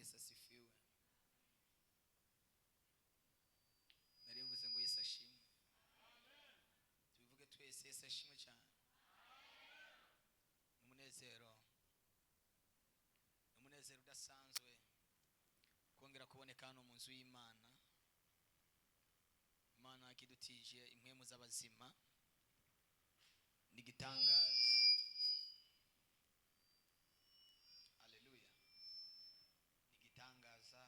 Yesu asifiwe. Nari mvuze ngo Yesu ashimwe. Tubivuge twese, Yesu ashimwe cyane. Umunezero, umunezero udasanzwe kongera kuboneka hano mu nzu y'Imana. Imana ikidutije impwemu z'abazima ni igitangaza. Haleluya. Ni igitangaza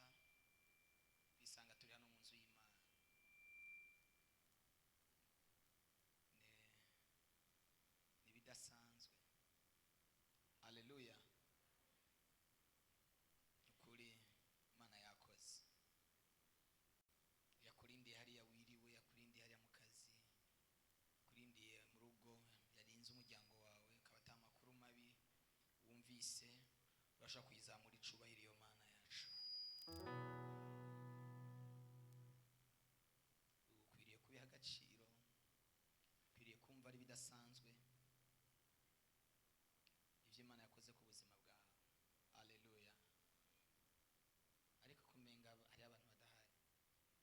kwisanga turi hano mu nzu y'Imana. Ni ibidasanzwe. Haleluya. Ukuri Imana yakoze. Yakurindiye hariya wiriwe, yakurindiye hariya mu kazi, yakurindiye mu rugo, yarinze umuryango wawe, ukaba ata makuru mabi wumvise, urashobora kuyizamura icubahiro iyo Mana yacu. Ukwiriye kubiha agaciro, ukwiriye kumva ari bidasanzwe ivyo Imana yakoze ku buzima bwawe. Haleluya. Ariko kumenga hari abantu badahari.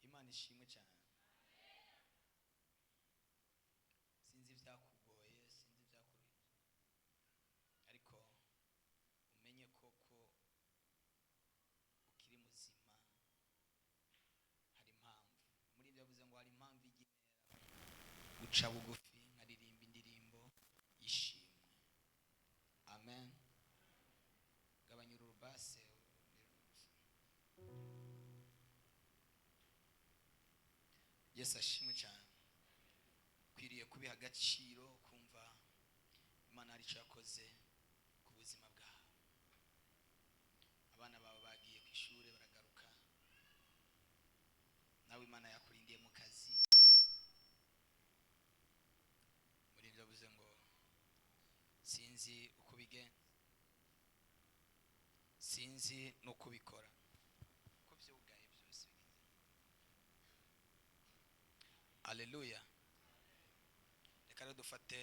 Imana ishimwe cyane. Sinzi ibyakugoye, sinzi ibyakuruhije, ariko umenye koko ukiri muzima. Hari impamvu muri ibyo yavuze ngo hari impamvu igenera guca bugufi nkaririmba indirimbo y'ishimwe. Amen. Gabanya urubase. Yesu ashimwe cyane. Ukwiriye kubiha agaciro, kumva Imana hari icyo yakoze ku buzima bwawe. Abana bawe bagiye ku ishuri baragaruka, nawe Imana yakurindiye mu kazi. Muri ibyo avuze ngo sinzi uko bigenza, sinzi n'uko ubikora, uko byugaye byose bigenze. Haleluya. Reka rero dufate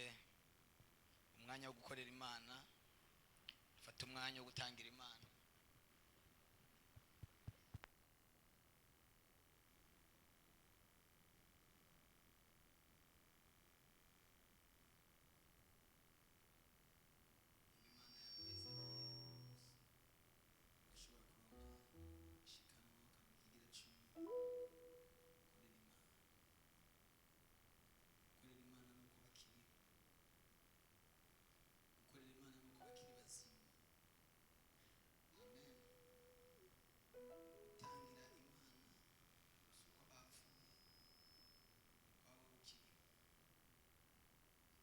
umwanya wo gukorera Imana, dufate umwanya wo gutangira Imana. Imana yaguhezagiye, urashobora kuronka ishikanwa, ukaronka ikigira cumi, ukorera Imana. Gukorera Imana ni uko bakiriho, gukorera Imana ni uko bakiri bazima. Amen. Gutangira Imana si uko bapfuye, waba ukiriho.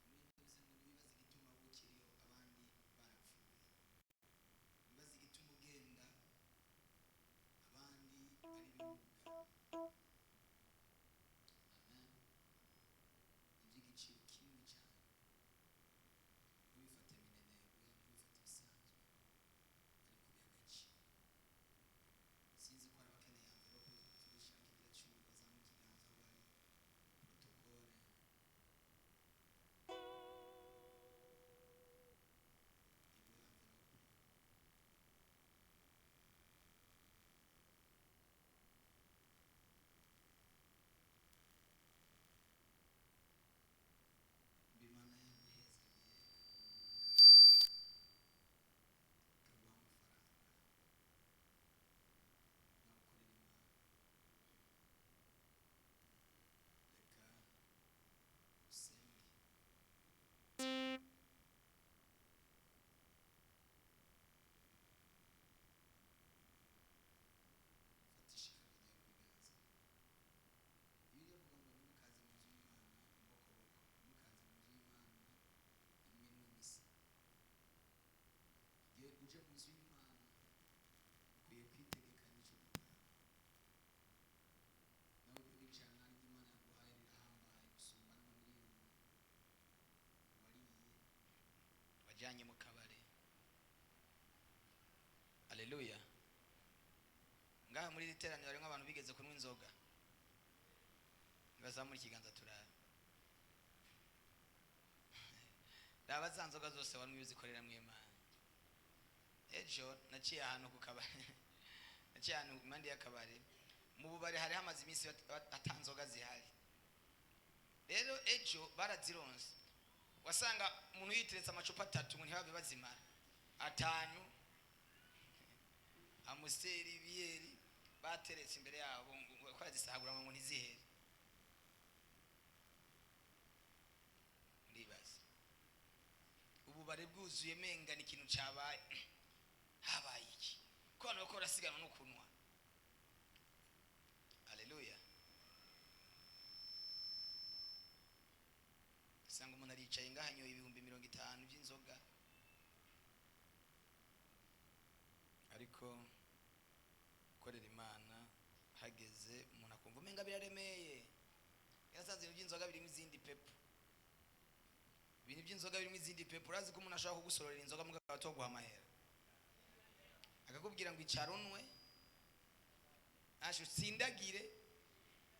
Muri ibyo bivuze ngo ntiwibaze igituma wowe ukiriho abandi barapfuye, wibaze igituma ugenda abandi ari ibimuga. Amen. Iby'igiciro kinini cyane, ntubifate minenegwe, ntubifate bisanzwe, ariko ubihe agaciro. Sinzi ko hari abakeneye envelope zo gushaka igira cumi, bazamuka ikiganza aho bari protokole. Iguhe envelope. Imana yaguhezagiye, ikaguha amafaranga, nawe ukorera Imana. Reka usenge. Fata ishikanwa ryawe mu biganza. Bibiliya ivuga ngo ntimukaze mu nzu y'Imana imbokoboko, ntimukaze mu nzu y'Imana iminwe misa. Igihe uje mu nzu y'Imana ukwiye kwitegekanya ico gutanga. Nawe ubwo ijana ry'Imana yaguhaye rirahambaye gusumba n'amamiliyoni wariye, wajyanye mu kabare. Haleluya. Ngaha muri iri teraniro harimo abantu bigeze kunywa inzoga. Nibazamura ikiganza turabe. Raba za nzoga zose wanywa uzikorera mu Imana. Ejo naciye ahantu ku kabari, Naciye ahantu impande y'akabari, mu bubari hari hamaze iminsi ata nzoga zihari. Rero ejo barazironse, wasanga umuntu yiteretse amacupa atatu ngo ntibabe bazimara, atanu, Amstel, biyeri bateretse imbere yabo ngo ko bazisahagura ngo ntizihere. Ndibaza ububare bwuzuye, menga ni ikintu cabaye. Habaye iki ko abantu bariko barasiganwa no kunwa? Haleluya! Usanga umuntu aricaye ngaho anyoye 50,000 by'inzoga. Ariko gukorera Imana hageze umuntu akumva umenga biraremeye. Yarasanze ibintu by'inzoga birimo izindi pepo, ibintu by'inzoga birimo izindi pepo. Urazi ko umuntu ashobora kugusororera inzoga mugabo atoguha amahera, akakubwira ngo icara unwe asha utsindagire,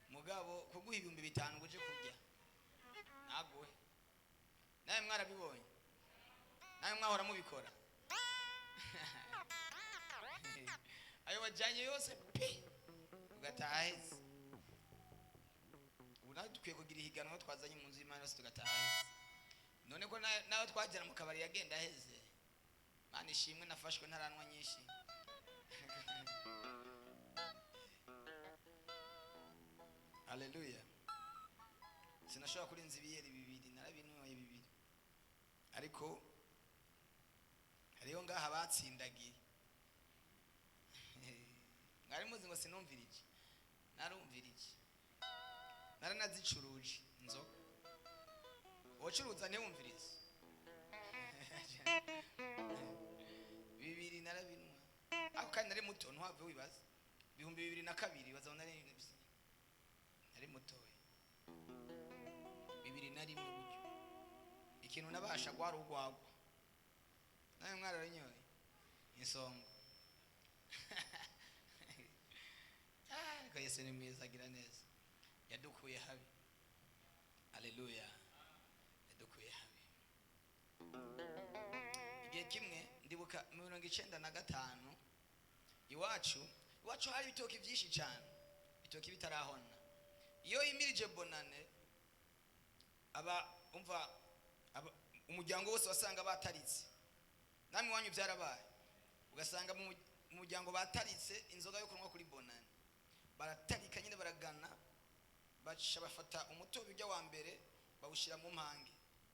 mugabo kuguha 5000 ngo uje kurya ntaguhe. Nawe mwarabibonye, nawe mwahora mubikora. Ayo wajyanye yose pi ugataha aheze. Ubu nawe dukwiye kugira ihiganwa twazanye mu nzu y'Imana yose tugataha aheze. None ko nawe twagera mu kabari yagenda aheze. Mana ishimwe, nafashwe ntaranwa nyinshi. Haleluya! Sinashobora kurenza ibiyeri bibiri, narabinyoye bibiri. Ariko hariho ngaha batsindagiye. Mwari muzi ngo sinumvirije, narumvirije, naranazicuruje inzoga. Uwacuruza ntiwumvirize. Bibiri narabinwa ako kandi nari muto, ntuhave wibaza. 2002 baza nari mutoya, 2001 gutyo. Ikintu nabasha gwari urwagwa. Nawe mwararinyoye insongo. Ariko Yesu ni mwiza, agira neza, yadukuye habi. Haleluya, yadukuye habi. Igihe kimwe ndibuka mu 95, iwacu hari ibitoki byinshi cyane, ibitoki bitarahona. Iyo yimirije bonane, aba umva umuryango wose wasanga bataritse. Namwe iwanyu byarabaye, ugasanga mu muryango bataritse inzoga yo kunywa kuri bonane. Baratarika nyine, baragana, baca bafata umutobe ujya wa mbere bawushyira mu mpange,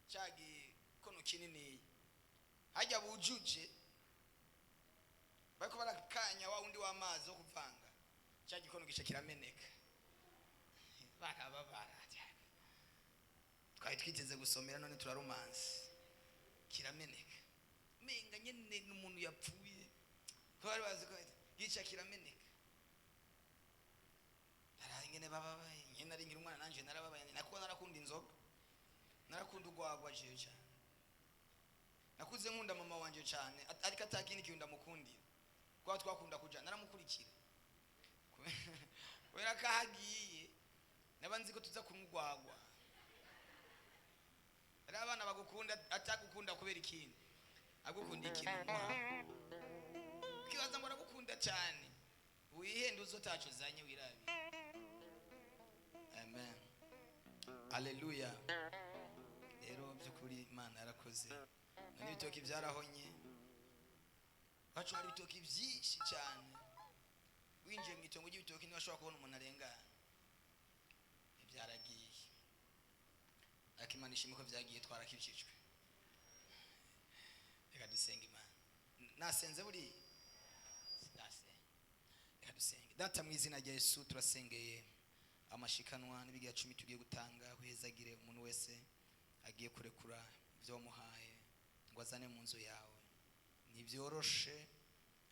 cya gikono kinini hajya bujuje, bariko barakanya wa wundi w'amazi wo kuvanga, cya gikono gica kirameneka. Barababara cyane, twari twiteze gusomera none turarumanse, kirameneka. Menga nyene n'umuntu yapfuye, ko bari bazi ko gica kirameneka. Baraye ingene bababaye. Nyene nari ngira umwana, nanje narababaye. Nakuba narakunda inzoga, narakunda urwagwa jewe cyane. Nakuze nkunda mama wanje cyane, ariko atakindi kintu ndamukundira kuba twakunda kuja naramukurikira kubera ko aho agiye naba nzi ko tuza kunywa urwagwa. Hari abana bagukunda atagukunda kubera ikindi, agukunda ikintu umuha, ukibaza ngo aragukunda cyane. Wihende uzotaco uzanye wirabire. Amen, haleluya. Rero by'ukuri Imana yarakoze. None ibitoki byarahonye. Iwacu hari ibitoki byinshi cyane, winjiye mu itongo ry'ibitoki ntiwashobora kubona umuntu arengana. Byaragiye, ariko Imana ishimwe ko byagiye, twarakijijwe. Reka dusenge Imana. Nasenze buriya sinasenga, reka dusenge. Data, mu izina rya Yesu, turasengeye amashikanwa n'ibigira cumi tugiye gutanga. Uhezagire umuntu wese agiye kurekura ibyo wamuhaye ngo azane mu nzu yawe. Ntibyoroshe,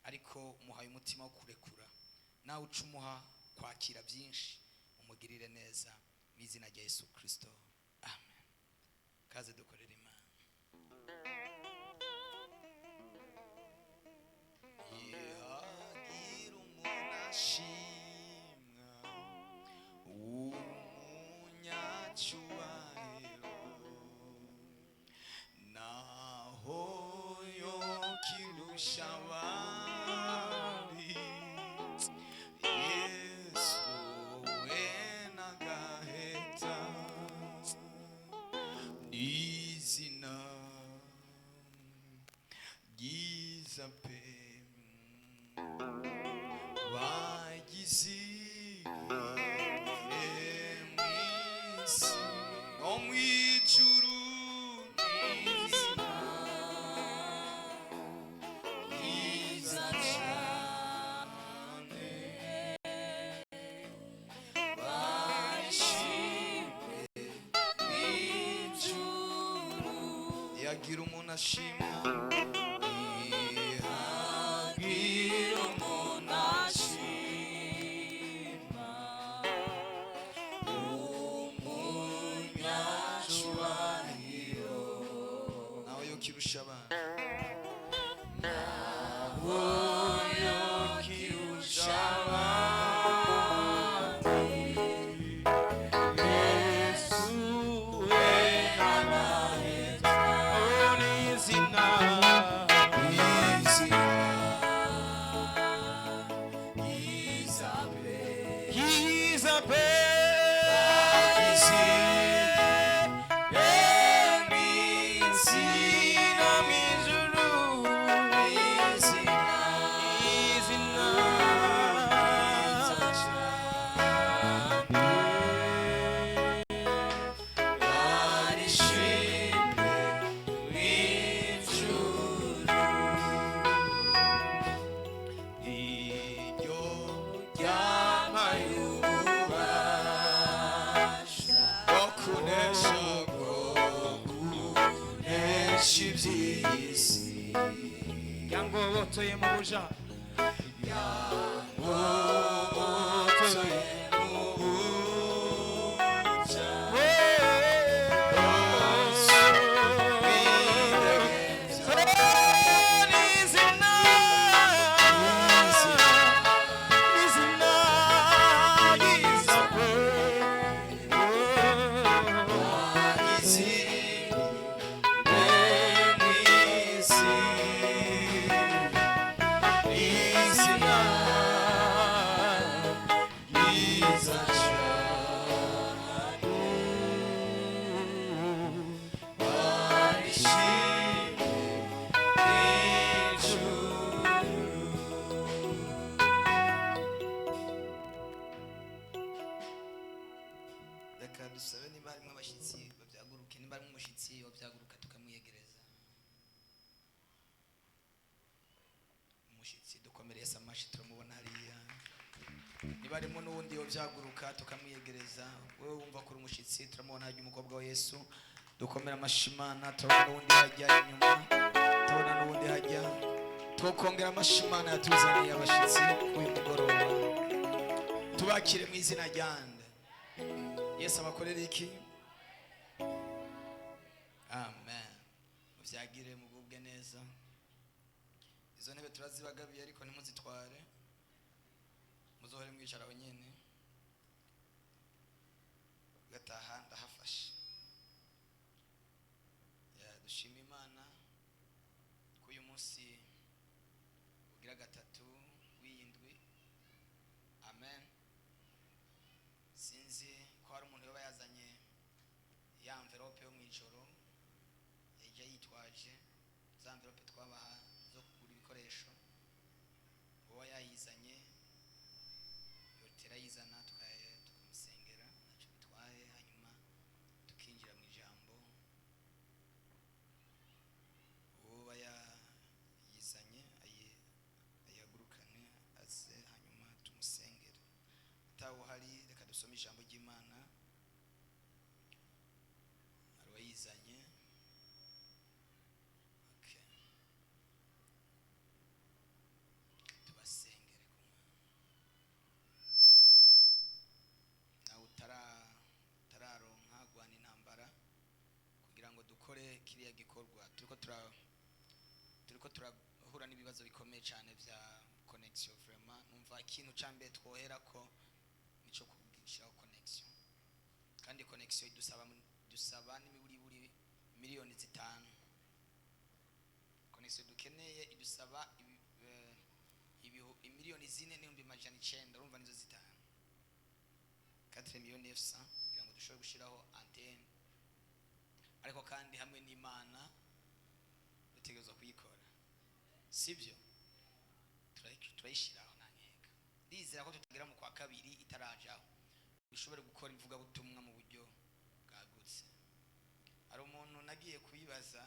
ariko umuhaye umutima wo kurekura, nawe uca umuha kwakira byinshi. Umugirire neza mu izina rya Yesu Kirisito, amen. Kaze dukorere Imana. Yihagira umuntu ashimwa w'umunyacyubahiro, naho yokirusha abandi. ryiza pe bagize mw'isi no mw'ijuru n'izina ryiza cane barishimwe mw'ijuru yagira umuntu ashimwa yagira umuntu ashima umunyacubahiro nawe yokirusha abana nawe yokirusha abandi Yesu we oh n'izina izina ryiza pe ryiza pe izina mw'ijuru izina Iby'isi yangobotoye mu buja yangobotoye mu buja Reka dusabe niba harimo abashyitsi babyaguruke, niba harimo umushyitsi wabyaguruka tukamwiyegereza. Umushyitsi dukomereye amashi turamubona hariya. Niba harimo n'uwundi wabyaguruka tukamwiyegereza, wowe wumva ko uri umushyitsi, turamubona hajya umukobwa wa Yesu. Dukomere amashi Imana, turabona n'uwundi hajya inyuma, turabona n'uwundi hajya. Twokongera amashi Imana yatuzaniye abashyitsi uyu mugoroba, tubakire mu izina ryande Yesu. Abakorera iki? Amen. Muvyagire mugubwe neza. Izo ntebe turazibagabiye ariko ntimuzitware, muzohore mwicara aho nyene. Gataha ndahafashe. Ya, dushima Imana ko uyu munsi ugira gatatu w'iyindwi. Amen. Sinzi ko hari umuntu yoba yazanye ya envelope yo mu ijoro yajya yitwaje za envelope twabaha zo kugura ibikoresho. Uba yayizanye yotera ayizana tukamusengera, ntacyo bitwaye, hanyuma tukinjira mu ijambo. Uba yayizanye ayihagurukane aze, hanyuma tumusengere. Atawuhari, reka dusome ijambo ry'Imana. Hari uwayizanye? Okay. Tubasengere kumwe. Nawe utararonka, gwana intambara kugira ngo dukore kiriya gikorwa. Turiko turahura n'ibibazo bikomeye cyane bya connection. Vraiment numva ikintu ca mbere twohera ko nico kugishyiraho connection, kandi connection idusaba n'imiburiburi miliyoni 5. Connection dukeneye idusaba 4,900,000, urumva nizo zitanu, 4 miliyoni efsa, kugira ngo dushobore gushyiraho antene. Ariko kandi hamwe n'Imana dutegerezwa kuyikora. Sibyo, turayishyiraho nta nkeka. Ndizera ko tutagera mu kwa kabiri itarajaho, dushobore gukora ivugabutumwa mu buryo bwagutse. Hari umuntu nagiye kubibaza,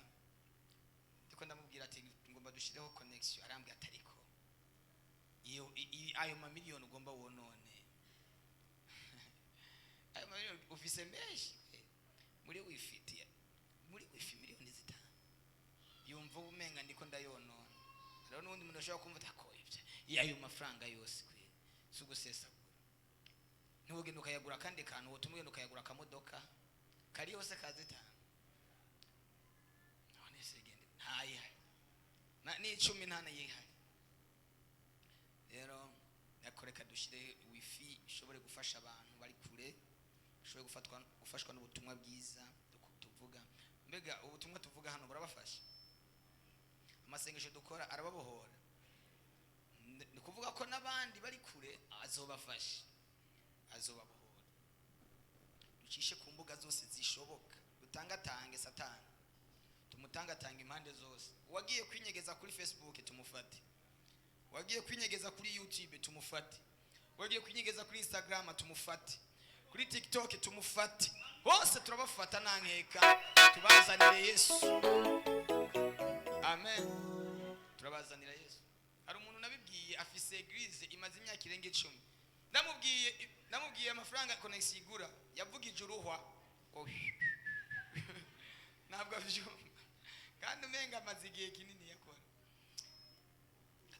ndiko ndamubwira ati ngomba dushyireho connection, arambwira ati ariko iyo ayo mamiliyoni ugomba wonone, ayo mamiliyoni ufise menshi muri wifi, muri wifi miliyoni 5, yumva umenga ndiko ndayonona. Rero n'ubundi muntu ashobora kumva ati ako ibyo iyo ayo mafaranga yose kwe si ugusesagura, ntiwugenda ukayagura akandi kantu, wotuma ugenda ukayagura akamodoka kari yose ka 5. None se gende ntayihari n'icumi ntanayihari. Rero nakoreka dushyire wifi ishobore gufasha abantu bari kure, bashobore gufashwa n'ubutumwa bwiza tuvuga. Mbega ubutumwa tuvuga hano burabafasha? Amasengesho dukora arababohora? Ni kuvuga ko n'abandi bari kure azobafasha, azobabohora. Ducishe ku mbuga zose zishoboka, dutangatange Satani, tumutangatange impande zose. Uwagiye kwinyegeza kuri Facebook tumufate, uwagiye kwinyegeza kuri YouTube tumufate, uwagiye kwinyegeza kuri Instagram tumufate, kuri TikTok tumufate, bose turabafata nta nkeka, tubazanire Yesu. Amen, turabazanira Yesu. Hari umuntu nabibwiye afise église imaze imyaka irenga 10, namubwiye amafaranga connection igura, yavugije uruhwa ngo ntabwo avyumva, kandi umenga amaze igihe kinini yakora.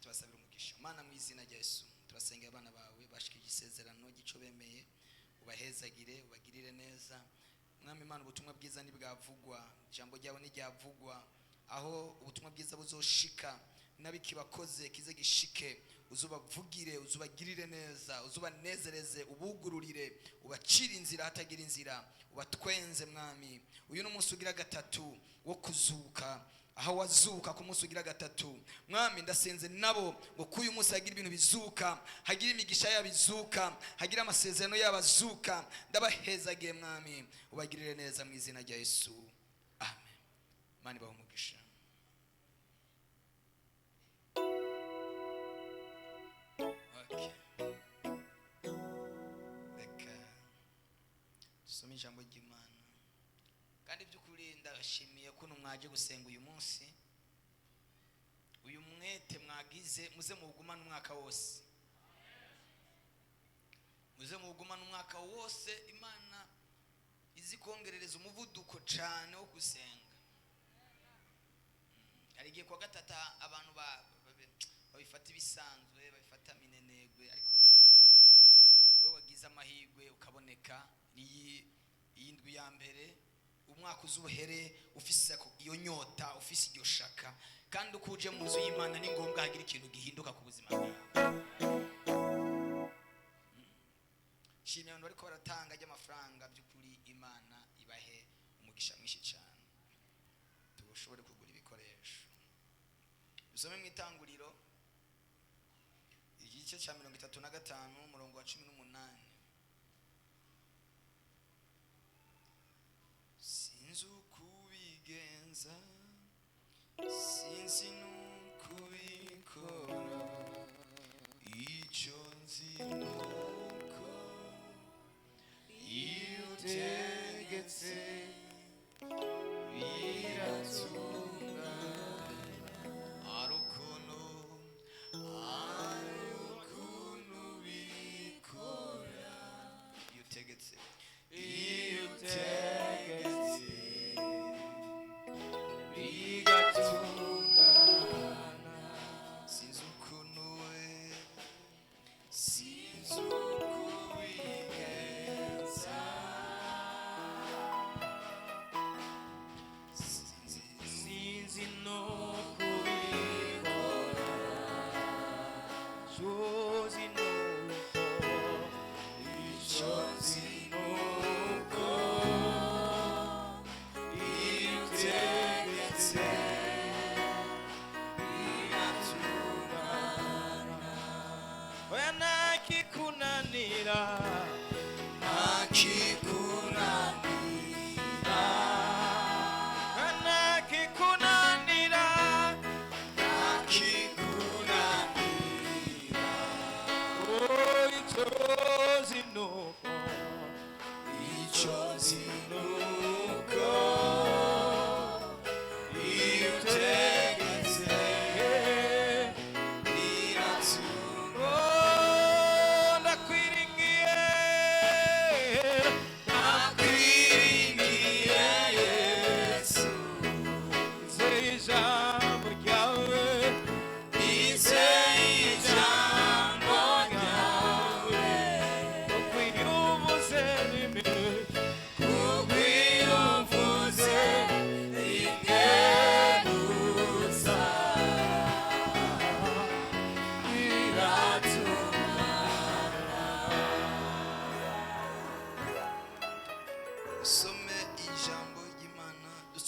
Tubasabira umugisha Mana mu izina rya Yesu. Turasengera abana bawe bashikije isezerano gico bemeye, ubahezagire, ubagirire neza Mwami Imana. Ubutumwa bwiza ntibwavugwa, ijambo ryawe ntiryavugwa, aho ubutumwa bwiza buzoshika n'abikibakoze kize gishike, uzubavugire, uzubagirire neza, uzubanezereze, ubugururire, ubacire inzira hatagira inzira, ubatwenze Mwami. Uyu ni umunsi ugira gatatu wo kuzuka, aho wazuka ku munsi ugira gatatu Mwami. Ndasenze nabo ngo k'uyu munsi hagira ibintu bizuka, hagira imigisha yabo izuka, hagira amasezerano yabo azuka. Ndabahezagiye Mwami, ubagirire neza mu izina rya Yesu, amen. Imana ibahe umugisha. Okay. Reka dusome ijambo ry'Imana. Kandi by'ukuri ndashimiye kuno mwaje gusenga uyu munsi. Uyu mwete mwagize muze muwugumane umwaka wose, muze muwugumane umwaka wose. Imana izi kongerereza umuvuduko cyane wo gusenga. Hari igihe kuwa gatatu abantu babifata ibisanzwe, babifata minenegwe, ariko we wagize amahirwe ukaboneka iyi ndwi ya mbere, umwaka uzuhere ufise iyo nyota, ufise iryo shaka. Kandi uko uje mu nzu y'Imana ni ngombwa hagira ikintu gihinduka ku buzima bwawe. Shimye abantu bariko baratanga ry'amafaranga, by'ukuri Imana ibahe umugisha mwinshi cyane, tushobore kugura ibikoresho. Dusome mu Itanguriro igice cya 35 umurongo wa 18. Sinzi uko ubigenza, sinzi n'uko ubikora, icyo nzi nuko iyo utegetse biratungana. Hari ukuntu ubikora iyo utegetse, iyo utegetse bigatungana. Sinzi ukuntu we, sinzi uko ubigenza.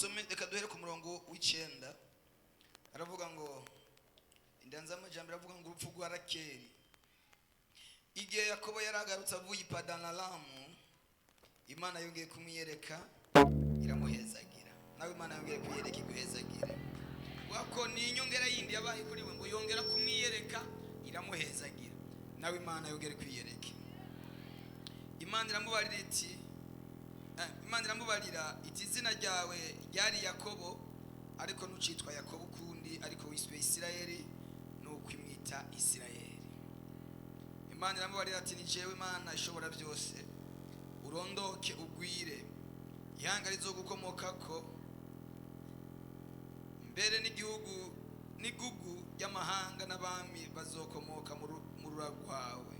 Dusome, reka duhere ku murongo w'icenda. Aravuga ngo, indanzamajambo iravuga ngo urupfu rwa Rakeli. Igihe Yakobo yari agarutse avuye i Padanaramu, Imana yongeye kumwiyereka, iramuhezagira. Nawe Imana yongeye kwiyereka, iguhezagire. Wako ni inyongera yindi yabaye kuri we, ngo yongera kumwiyereka, iramuhezagira. Nawe Imana yongere kwiyereka. Imana iramubarira iti Imana iramubarira iti: "Izina ryawe ryari Yakobo, ariko ntucitwa Yakobo ukundi, ariko wiswe Isirayeli." Nuko imwita Isirayeli. Imana iramubarira ati: "Ni jewe Imana ishobora byose. Urondoke, ugwire. Ihanga rizogukomokako mbere n'igihugu n'igugu ry'amahanga n'abami bazokomoka mu rura rwawe.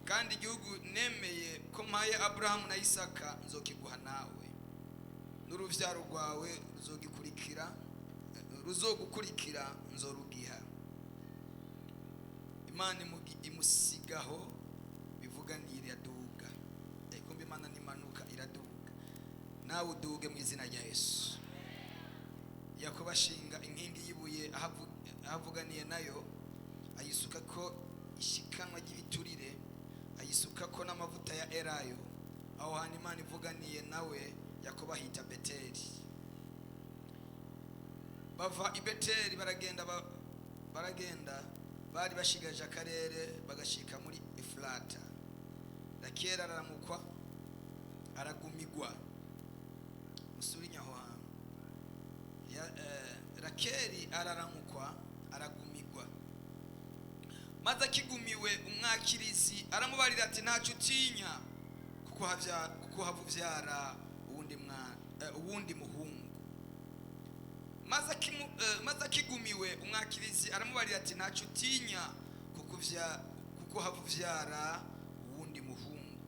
Kandi igihugu nemeye ko mpaye Aburahamu na Isaka nzokiguha nawe n'uruvyaro rwawe ruzogikurikira, ruzogukurikira, nzorugiha." Imana imusigaho bivuganira, iraduga. Kumbe Imana nimanuka, iraduga. Nawe uduge mu izina rya Yesu. Yakobo ashinga inkingi y'ibuye aho avuganiye nayo, ayisuka ko ishikanwa ry'ibiturire, ayisuka ko n'amavuta ya elayo. Aho hantu Imana ivuganiye nawe, Yakobo ahita Beteli. Bava i Beteli baragenda, baragenda, bari bashigaje akarere, bagashika muri Efurata. Rakeli araramukwa, aragumigwa. Musubire aho hantu. Rakeli araramukwa, aragumigwa. Maze akigumiwe, umwakirizi aramubarira ati: "Ntacyo utinya, kuko hava uvyara uwundi mwana, uwundi muhungu." Maze akigumiwe, umwakirizi aramubarira ati: "Ntacyo utinya, kuko hava uvyara uwundi muhungu."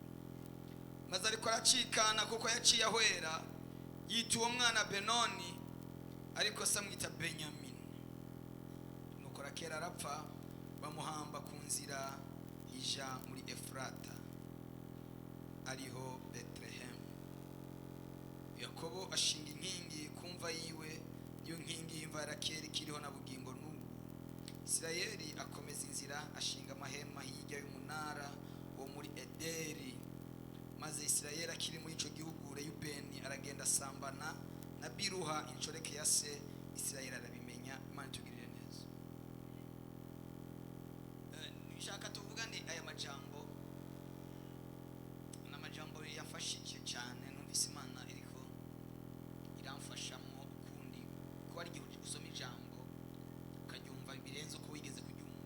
Maze ariko aracikana, kuko yaciye ahwera, yita uwo mwana Benoni, ariko se amwita Benyamini. Nuko Rakeli arapfa, bamuhamba ku nzira ija muri Efurata, ariho Betelehemu. Yakobo ashinga inkingi ku mva yiwe. Iyo nkingi y'imva ya Rakeli ikiriho na bugingo n'ubu. Isirayeli akomeza inzira, ashinga amahema hirya y'umunara wo muri Ederi. Maze Isirayeli akiri muri ico gihugu, Reyubeni aragenda, asambana na Biruha, inshoreke ya se. Isirayeli arabimenya. Imana itugirire neza. Nshaka tuvugane aya majambo. Ni amajambo yafashije cyane. Numvise Imana iriko iramfashamo ukundi, kuko hari igihe usoma ijambo ukaryumva birenze uko wigeze kuryumva.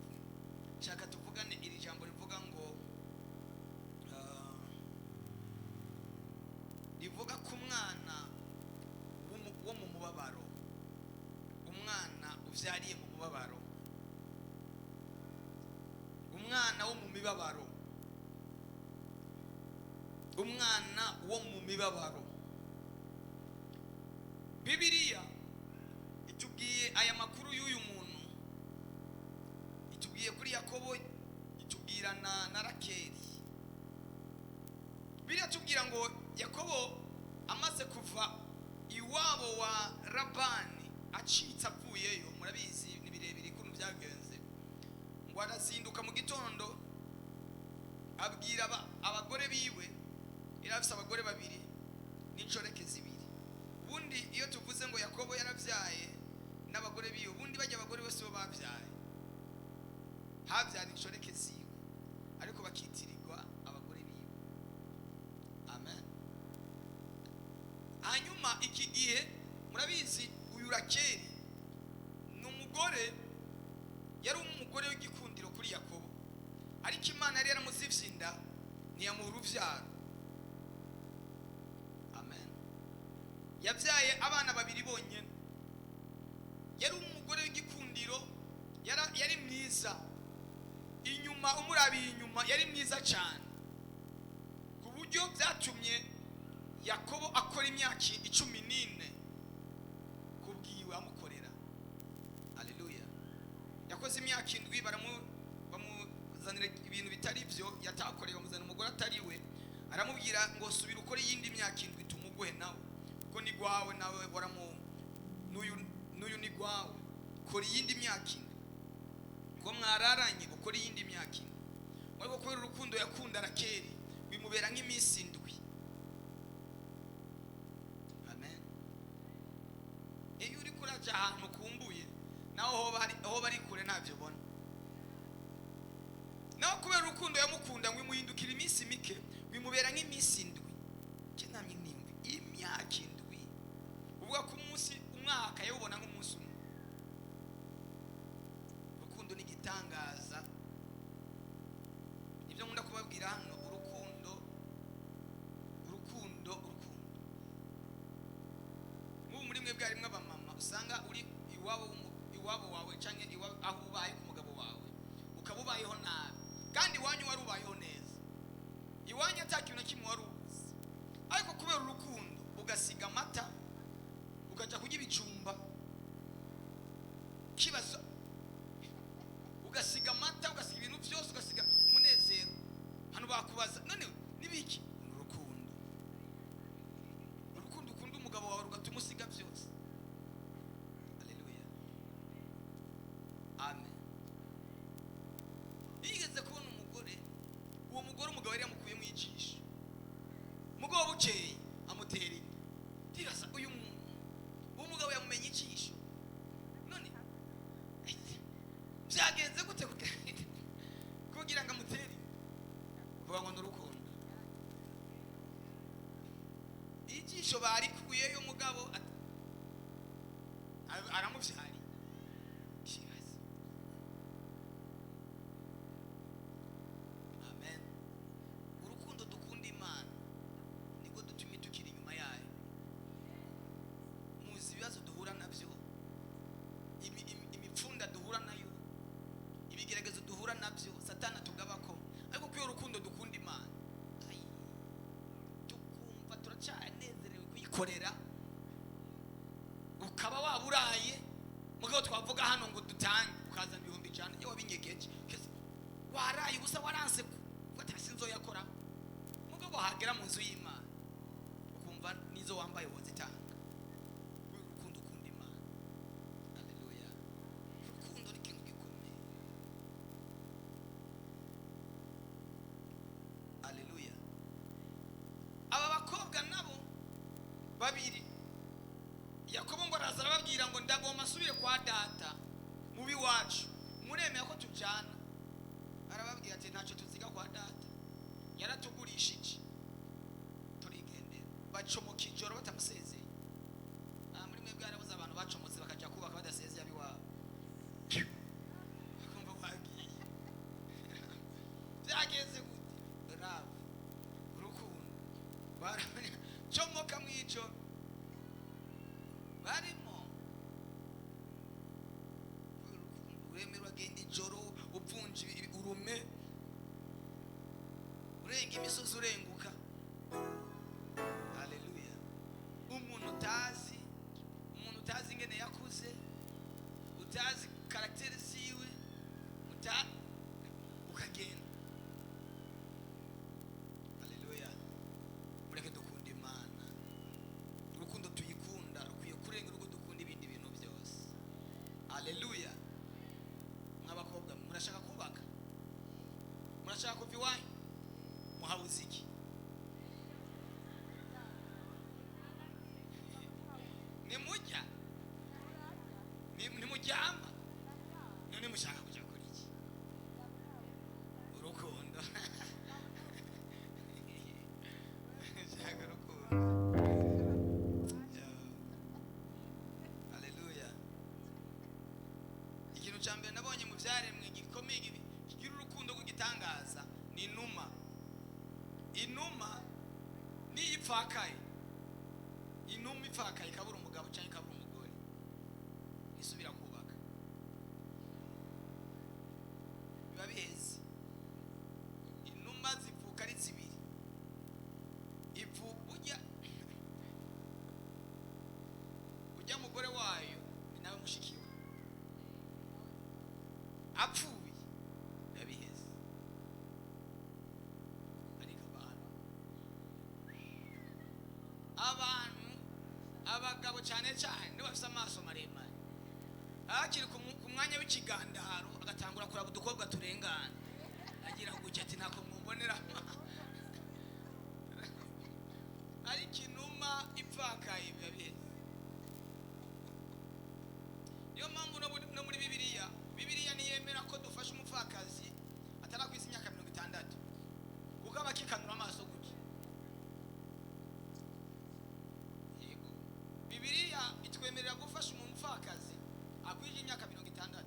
Nshaka tuvugane iri jambo rivuga ngo rivuga ku mwana wo mu mubabaro, umwana uvyariye mu mubabaro, umwana wo mu mibabaro, umwana wo mu mibabaro. Bibiliya itubwiye aya makuru y'uyu muntu, itubwiye kuri Yakobo, itubwira na Rakeli. Bibiliya tubwira ngo Yakobo amaze kuva iwabo wa Labani, acitse avuyeyo, murabizi ni birebire ukuntu byagenze, ngo arazinduka mu gitondo, abwira abagore biwe. Yari afise abagore babiri n'inshoreke zibiri. Ubundi iyo tuvuze ngo Yakobo yarabyaye n'abagore biwe, ubundi bajya abagore bose bo babyaye, habyara inshoreke ziwe, ariko bakitirirwa abagore biwe. Amen. Hanyuma iki gihe murabizi, uyu Rakeli ni umugore, yari umugore w'igikundiro kuri Yakobo, ariko Imana yari yaramuzivye inda, ntiyamuha uruvyaro. Amen. Yabyaye abana babiri bonyine. Yari umugore w'igikundiro, yari mwiza inyuma, umurabiye inyuma yari mwiza cyane, ku buryo byatumye Yakobo akora imyaka 14 kubwiwe amukorera. Aleluya. Yakoze imyaka 7, bamuzanira ibintu bitari byo yatakoreye, bamuzanira umugore atari we. Aramubwira ngo: "Subira ukore iyindi myaka 7, tumuguhe nawe." Kuko ni gwawe nawe waramu, n'uyu n'uyu ni gwawe. Kora iyindi myaka 4, ko mwararanye, ukora iyindi myaka 4. Ariko kubera urukundo yakunda Rakeli, bimubera nk'iminsi 7. Amen. Iyo uri kuraja ahantu ukumbuye, naho hoba ari kure, ntabyo ubona. Naho kubera urukundo yamukunda, ngo imuhindukira iminsi mike, bimubera nk'iminsi 7. Namye nimbi imyaka 7, uvuga ko umunsi umwaka yawubona nk'umunsi umwe. Urukundo ni igitangaza. Ibyo nkunda kubabwira hano, urukundo, urukundo, urukundo. Nk'ubu muri mwe bwarimwe abamama, usanga uri iwabo, iwabo wawe canke aho ubaye ku mugabo wawe, ukaba ubayeho nabi, kandi iwanyu wari ubayeho neza, iwanyu ata kintu na kimwe wari ubuze, ariko kubera urukundo ugasiga amata, ukaja kurya ibijumba kibazo, ugasiga amata, ugasiga ibintu byose, ugasiga umunezero. Hano bakubaza: "None nibiki?" Ni urukundo. Urukundo ukunda umugabo wawe rugatuma usiga byose. Haleluya, amen. Yigeze kubona umugore, uwo mugore umugabo yari yamukuyemo ijisho, umugabo bukeye amutera inda. Ndibaza, uyu muntu, uwo mugabo yamumenye ijisho, none byagenze gute kugira ngo amutere inda? Vuga ngo ni urukundo. Ijisho barikuyeyo, umugabo aramuvyariye. Kibazo. Amen. Urukundo dukunda Imana nibwo dutuma tukiri inyuma yayo. Muzi ibibazo duhura nabyo, imipfunda duhura nayo, ibigeragezo duhura nabyo, Satani atugabako, ariko kubera urukundo dukunda Imana, ai, tukumva turacyanezerewe kuyikorera. Ukaba waba uraye, mugabo twavuga hano ngo dutange, ukazana 100,000 iyo wabinyegeje. Kese, waraye ubusa, waranse watasi nzoyakora, mugabo hagera mu nzu y'Imana ukumva nizo wambaye wozitanga, kubera urukundo ukunda Imana. Haleluya. Urukundo ni ikintu gikomeye. Haleluya. Aba bakobwa nabo babiri, Yakobo ngo araza arababwira ngo: "Ndagomba asubire kwa data mubi wacu, muremera ko tujana?" Arababwira ati: "Ntacyo tuziga kwa data, yaratugurishije, turigendera." Bacomoka ijoro batamusezeye. Aha muri mwe bwarabuze abantu bacomotse bakajya kubaka badasezeye abiwabo, bakumva bagiye. Byagenze gute? Love, urukundo. Baracomoka mu ijoro barimo. Uremera uragenda ijoro, upfunje urume, urenga imisozi, urenguka. Haleluya. Umuntu utazi, umuntu utazi ingene yakuze, utazi caractère ziwe, ukagenda. Haleluya. Mureke dukunda Imana. Urukundo tuyikunda rukwiye kurenga urugo dukunda ibindi bintu byose. Haleluya. Mw'abakobwa, murashaka kubaka, murashaka kuva iwanyu, muhabuze iki? Nimujya, nimuryama, none mushaka kuja gukora iki? Urukundo. Shaka urukundo. Haleluya. Ikintu cya mbere nabonye mu byaremwe gikomeye, kigira urukundo rw'igitangaza, ni inuma. Inuma niyo ipfakaye, inuma ipfakaye ikabura umugabo cyangwa ikabura umugore, isubira kubaka, biba biheze. Inuma zivuka ari zibiri, ivu ujya mugore wayo ni nawe mushiki we, apfuye biba biheze. Ariko abantu Abagabo cyane cyane nibo bafite amaso maremare, akiri ku mwanya w'ikigandaro agatangura kuraba udukobwa turengana, agira gutya ati ntako mwumbonera. Ariko inuma ipfakaye biba biheze. Niyo mpamvu no muri Bibiliya, Bibiliya ntiyemera ko dufasha umupfakazi atarakwisa imyaka 60, kuko aba akikanura amaso gutya. Yego, Bibiliya itwemerera gufasha umupfakazi akwije imyaka 60,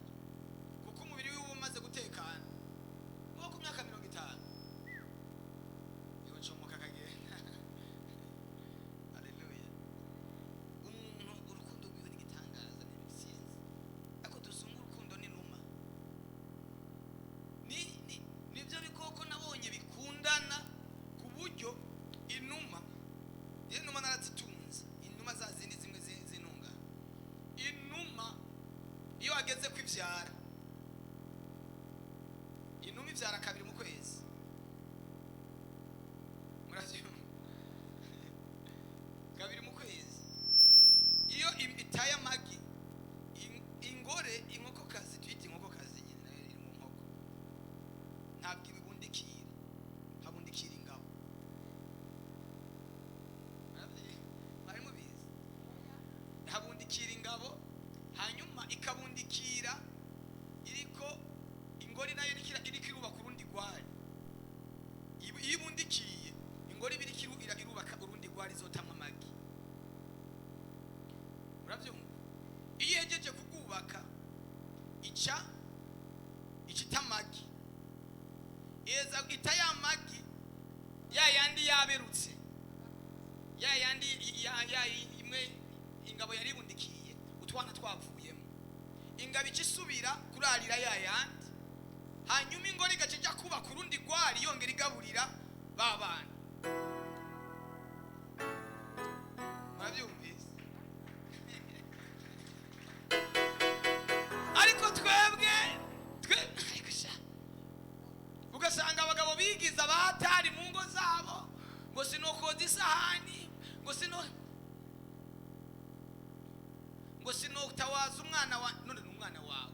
kuko umubiri wiwe uba umaze gutekana. Nko ku myaka 50 yocomoka akagenda. Haleluya! Umuntu urukundo rwiwe n'igitangaza, ntibisinzi, ariko dusunga urukundo n'inuma. Nibyo bikoko nabonye bikundana ku buryo inuma, iyo inuma narazitunze, inuma za zindi zimwe z'intungane. Inuma iyo wageze kwibyara, inuma ibyara kabiri mu kwezi. Murabyumva? Kabiri mu kwezi. Iyo itaye amagi, ingore, inkokokazi, tuyita inkokokazi nyine, nayo iri mu nkoko, ntabwo ibibundikira, habundikira ingabo. Mwari mubizi? Habundikira ingabo, hanyuma ikabundikira iriko ingore nayo iriko irubaka urundi rwari. Iyo ibundikiye, ingore iba iriko irubaka urundi rwari izotamwa amagi. Murabyumva? Iyo ihejeje kurwubaka, ica ita amagi, iheza ita ya magi ya yandi yaberutse, ya yandi ya imwe ingabo yari ibundikiye, utwana twavuyemo. Ingabo ica isubira kurarira ya yandi, hanyuma ingore igaca ijya kubaka urundi rwari, yongera igaburira ba bana. Murabyumvise? Ariko twebwe twe, ariko sha, ugasanga abagabo bigiza abatari mu ngo zabo, ngo sinokoza isahani, ngo sinotawaza umwana wa none ni umwana wawe,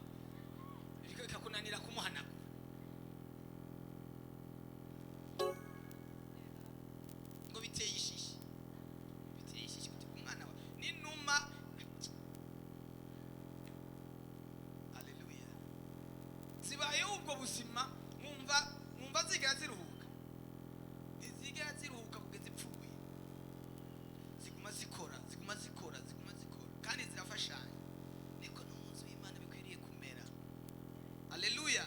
bikakunanira kumuhanagura. Ngo biteye ishishi, biteye ishishi kuti umwana wawe n'inuma. Haleluya! Zibayeho ubwo buzima, mwumva zigera ziruhuka? Ntizigera ziruhuka kugeza ipfuye. Ziguma zikora, ziguma zikora, ziguma zikora, kandi zirafashanya. Niko no mu nzu y'Imana bikwiriye kumera. Haleluya!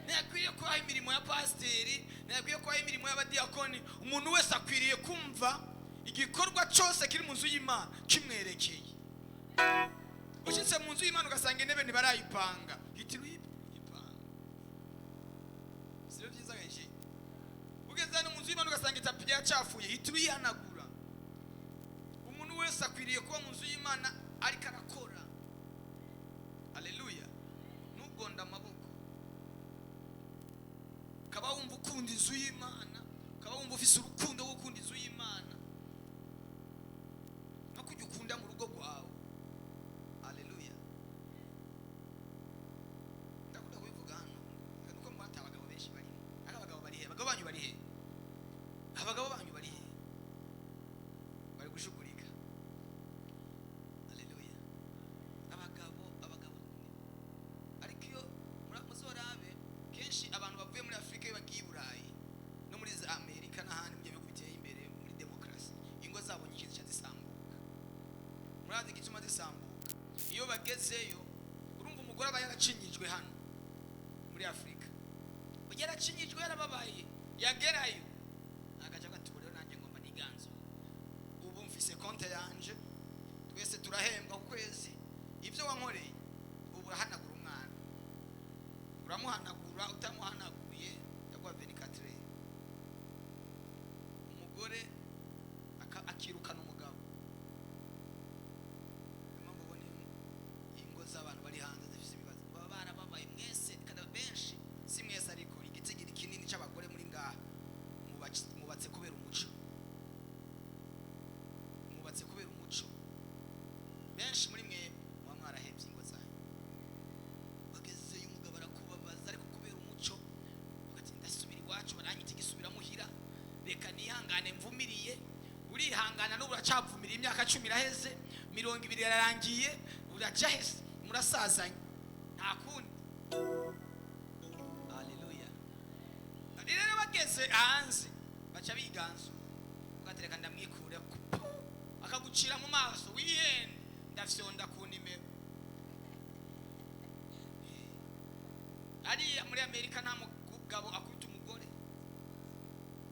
Ntiyakwiriye kubaho imirimo ya pasiteri, ntiyakwiriye kubaho imirimo y'abadiyakoni. Umuntu wese akwiriye kumva igikorwa cyose kiri mu nzu y'Imana kimwerekeye. Ushyitse mu nzu y'Imana ugasanga intebe ntibarayipanga, hitira uyipanga. Sibyo byiza gaje? Ugeze hano mu nzu y'Imana ugasanga itapi yacafuye, hitira uyihanagura. Umuntu wese akwiriye kuba mu nzu y'Imana ariko arakora. Haleluya! Ntugonde amaboko. Ukaba wumva ukunda inzu y'Imana, ukaba wumva ufise urukundo rwo gukunda inzu y'Imana no kujya ukunda mu rugo rwawe. Haleluya! Ndakunda kubivuga hano nuko mwata abagabo benshi barimo. Ariko abagabo bari he? Abagabo banyu bari he? Abagabo banyu bari he? Bari gushugurika. Haleluya! Abagabo, ariko iyo muzorabe kenshi abantu bavuye muri Afurika iyo bagiye i Burayi no muri za Amerika n'ahandi mu bihugu biteye imbere muri demokarasi, ingo zabo nyinshi zica zisambuka. Murazi igituma zisambuka? Iyo bagezeyo, urumva umugore aba yaracinyijwe hano muri Afurika, yaracinyijwe, yarababaye, yagerayo agaca avuga ati ubu rero nanjye ngomba niganzure, ubu mfise konte yanje, twese turahembwa ku kwezi, ibyo wankoreye ubu urahanagura umwana, uramuhanagura, utamuhanaguye ndaguha 24. Umugore akirukana umugabo. Niyo mpamvu ubona ingo z'abantu bari hanze zifite ibibazo, baba barababaye mwese. Kandi benshi, si mwese, ariko igitigiri kinini cy'abagore muri ngaha mwubatse kubera umuco, mwubatse kubera umuco. Imyaka 10 iraheze, 20 irarangiye, uraja hese, murasazanye, nta kundi. Haleluya. Rero bageze hanze baca biganzura, ugatereka ndamwikure, akagucira mu maso, wihende, ndafyonda ku nimero. Ariya muri Amerika nta mugabo akubita umugore,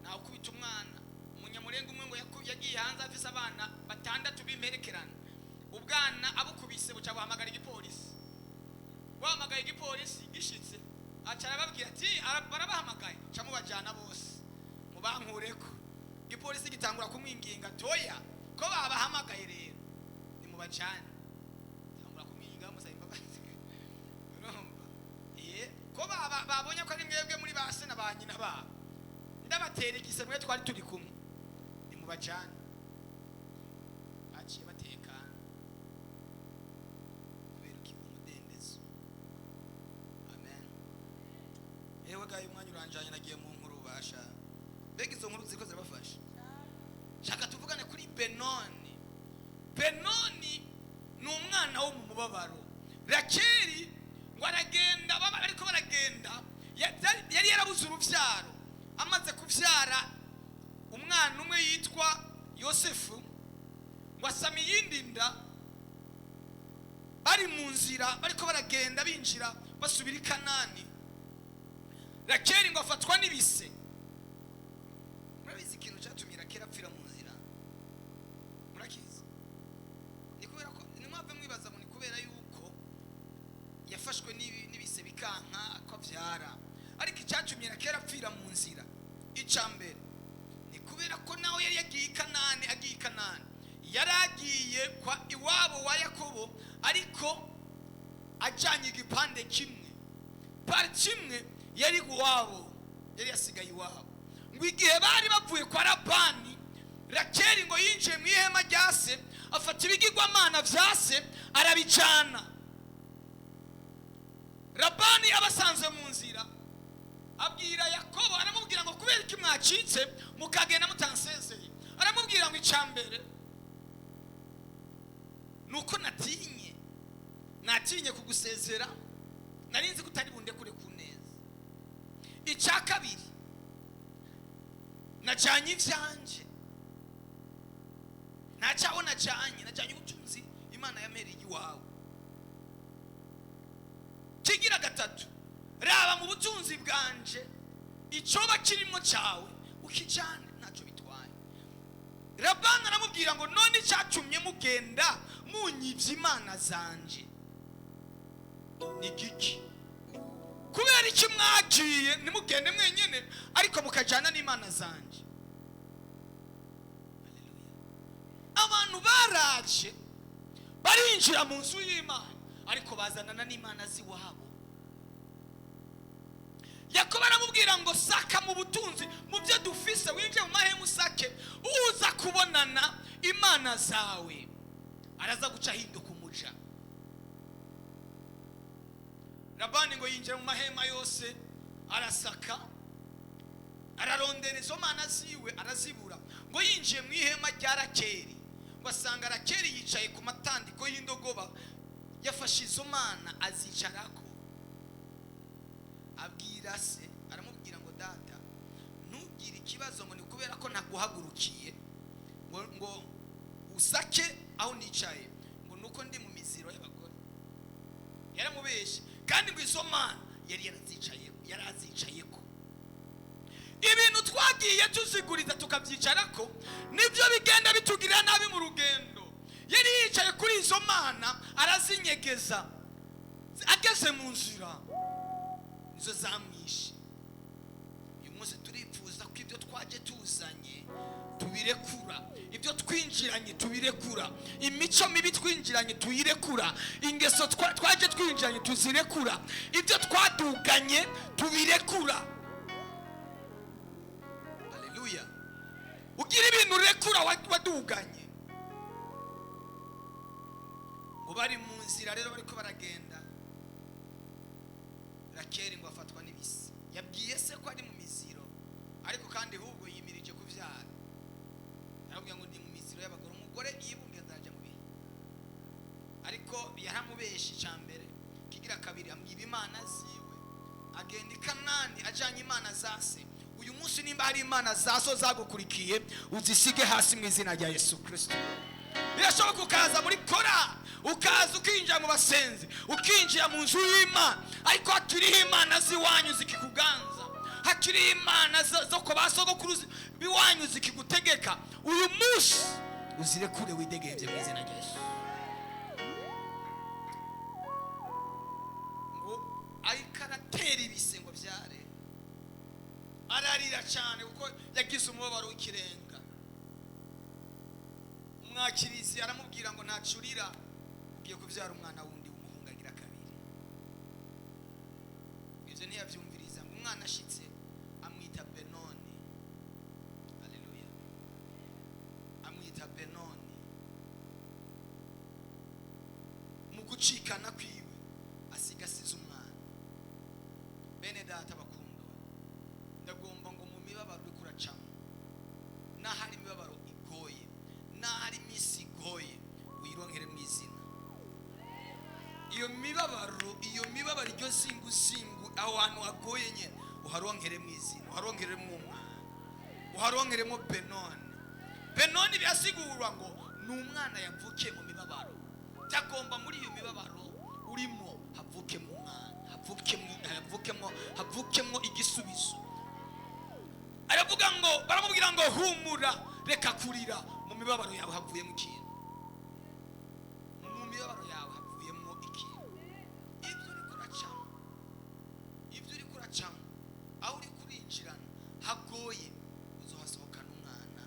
nta ukubita umwana. Umunyamurenga umwe ngo yagiye hanze afise abana 6 b'imperekerana, ubwana abukubise buca buhamagara igipolisi. Buhamagaye igipolisi gishitse, aca arababwira ati barabahamagaye, ca mubajana bose mubankureko. Igipolisi gitangura kumwinginga, toya ko babahamagaye rero nimubajane. Tangura kumwinginga, bamusaba imbabazi. Urumva ko babonye ko ari mwebwe muri ba se na ba nyina babo, ndabatera igise mwe twari turi kumwe, nimubajane. Baciye batekana kubera iki? Umudendezo. Amen. Ewe gaye, umwanya uranjanye, nagiye mu nkuru basha. Mbega izo nkuru ziriko zirabafasha? Shaka tuvugane kuri Benoni. Benoni ni umwana wo mu mubabaro. Rakeli ngo aragenda, ariko baragenda, yari yarabuze uruvyaro. Amaze kuvyara umwana umwe yitwa Yosefu, ngo asama iyindi nda. Bari mu nzira bariko baragenda binjira basubira i Kanani, Rakeli ngo afatwa n'ibise. Murabizi ikintu cyatumye Rakeli apfira mu nzira? Murakizi? Ni kubera ko nimwave mwibaza ngo ni kubera yuko yafashwe n'ibise bikanka ko avyara. Ariko icyatumye Rakeli apfira mu nzira, ica mbere ni kubera ko nawe yari yagiye i Kanani. Agiye i Kanani yari agiye kwa iwabo wa Yakobo, ariko ajanye igipande kimwe, pari kimwe yari iwabo, yari yasigaye iwabo. Ngo igihe bari bavuye kwa Labani, Rakeli ngo yinjiye mu ihema rya se, afata ibigirwamana vya se arabicana. Labani abasanze mu nzira abwira Yakobo, aramubwira ngo kubera iki mwacitse mukagenda mutansezeye? Aramubwira ngo icya mbere nuko natinye kugusezera, nari nzi ko utari bundekure ku neza. Icya kabiri, najanye ivyanje, ntacyaho najanye ubutunzi Imana yamereye iwawe. Kigira gatatu, raba mu butunzi bwanje icoba kirimo cyawe ukijane, ntacyo bitwaye. Labani aramubwira ngo none icyatumye mugenda munyivye imana zanje ni giki? Kubera iki mwagiye ntimugende mwenyene ariko mukajana n'imana zanje? Haleluya. Abantu baraje barinjira mu nzu y'Imana, ariko bazanana n'imana z'iwabo. Yakobo aramubwira ngo saka mu butunzi, mu byo dufise, winjire mu mahema usake, uza kubonana imana zawe araza guca ahinduka umuja. Labani ngo yinjira mu mahema yose arasaka, ararondera izo mana ziwe arazibura. Ngo yinjiye mu ihema rya Rakeli, ngo asanga Rakeli yicaye ku matandiko y'indogoba, yafashe izo mana azicarako. Abwira se, aramubwira ngo data, ntugire ikibazo ngo ni kubera ko ntaguhagurukiye ngo usake aho nicaye, ngo nuko ndi mu miziro y'abagore. Yaramubeshye, kandi ngo izo mana yari yarazicayeko. Ibintu twagiye tuziguriza tukabyicarako nibyo bigenda bitugirira nabi mu rugendo. Yari yicaye kuri izo mana arazinyegeza, ageze mu nzira nizo zamwishe. Uyu munsi turipfuza ko ibyo twaje tuzanye tubirekura, ibyo twinjiranye tubirekura, imico mibi twinjiranye tuyirekura, ingeso twaje twinjiranye tuzirekura, ibyo twaduganye tubirekura. Haleluya. Ugira ibintu urekura waduganye. Ngo bari mu nzira rero bariko baragenda, Rakeli ngo afatwa n'ibise. Yabwiye se ko ari mu miziro, ariko kandi ahubwo yimirije kuvyara. Arabwira ngo ndi mu miziro y'abagore. Umugore yibungenza Ariko yaramubeshe. Icya mbere kigira kabiri, amwiba imana ziwe, agenda i Kanani ajyanye imana za se. Uyu munsi nimba hari imana za so zagukurikiye, uzisige hasi mu izina rya Yesu Kirisito. Birashoboka ukaza muri kora, ukaza ukinjira mu basenzi, ukinjira mu nzu y'Imana, ariko hakiriho imana z'iwanyu zikikuganza, hakiriho imana zo ku ba sogokuru b'iwanyu zikigutegeka. Uyu munsi uzirekure, widegembye mu izina rya Yesu. Ngo ariko aratera ibise ngo byare, ararira cyane kuko yagize umubabaro w'ikirenga. Umwakirizi aramubwira ngo ntacurira, ugiye kubyara umwana wundi w'umuhungu agira kabiri. Ibyo ntiyabyumviriza. Ngo umwana ashitse amwita Benoni. Haleluya! Amwita Benoni. Mu gucikana kwiwe asiga asize umwana. Bene data bakundwa, ndagomba ngo mu mibabaro uriko uracamo, n'ahari imibabaro igoye, n'ahari iminsi igoye, wironkere mu izina. Iyo mibabaro, iyo mibabaro, iryo zinguzingu, aho hantu hagoye nyine, uharonkere mu izina, uharonkeremo umwana, uharonkeremo Benoni. Benoni birasigurwa ngo ni umwana yavukiye mu mibabaro. Byagomba muri iyo mibabaro urimo havukemo umwana, havukemo igisubizo. Aravuga ngo, baramubwira ngo humura, reka kurira, mu mibabaro yawe havuyemo ikintu, mu mibabaro yawe havuyemo ikintu. Ibyo uri kuracamo, ibyo uri kuracamo, aho uri kurinjirana hagoye, uzohasohokana umwana,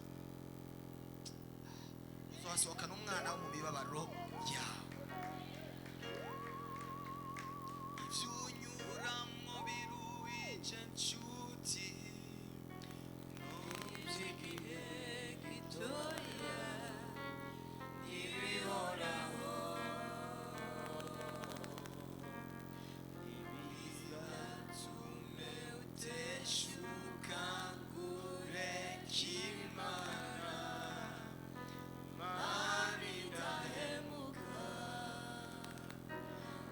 uzohasohokana umwana wo mu mibabaro yawe. Ibyo unyuramo biruhije nshuti, Iby'igihe gitoya ntibihoraho, ntibizatume uteshuka ngo ureke Imana. Mana idahemuka,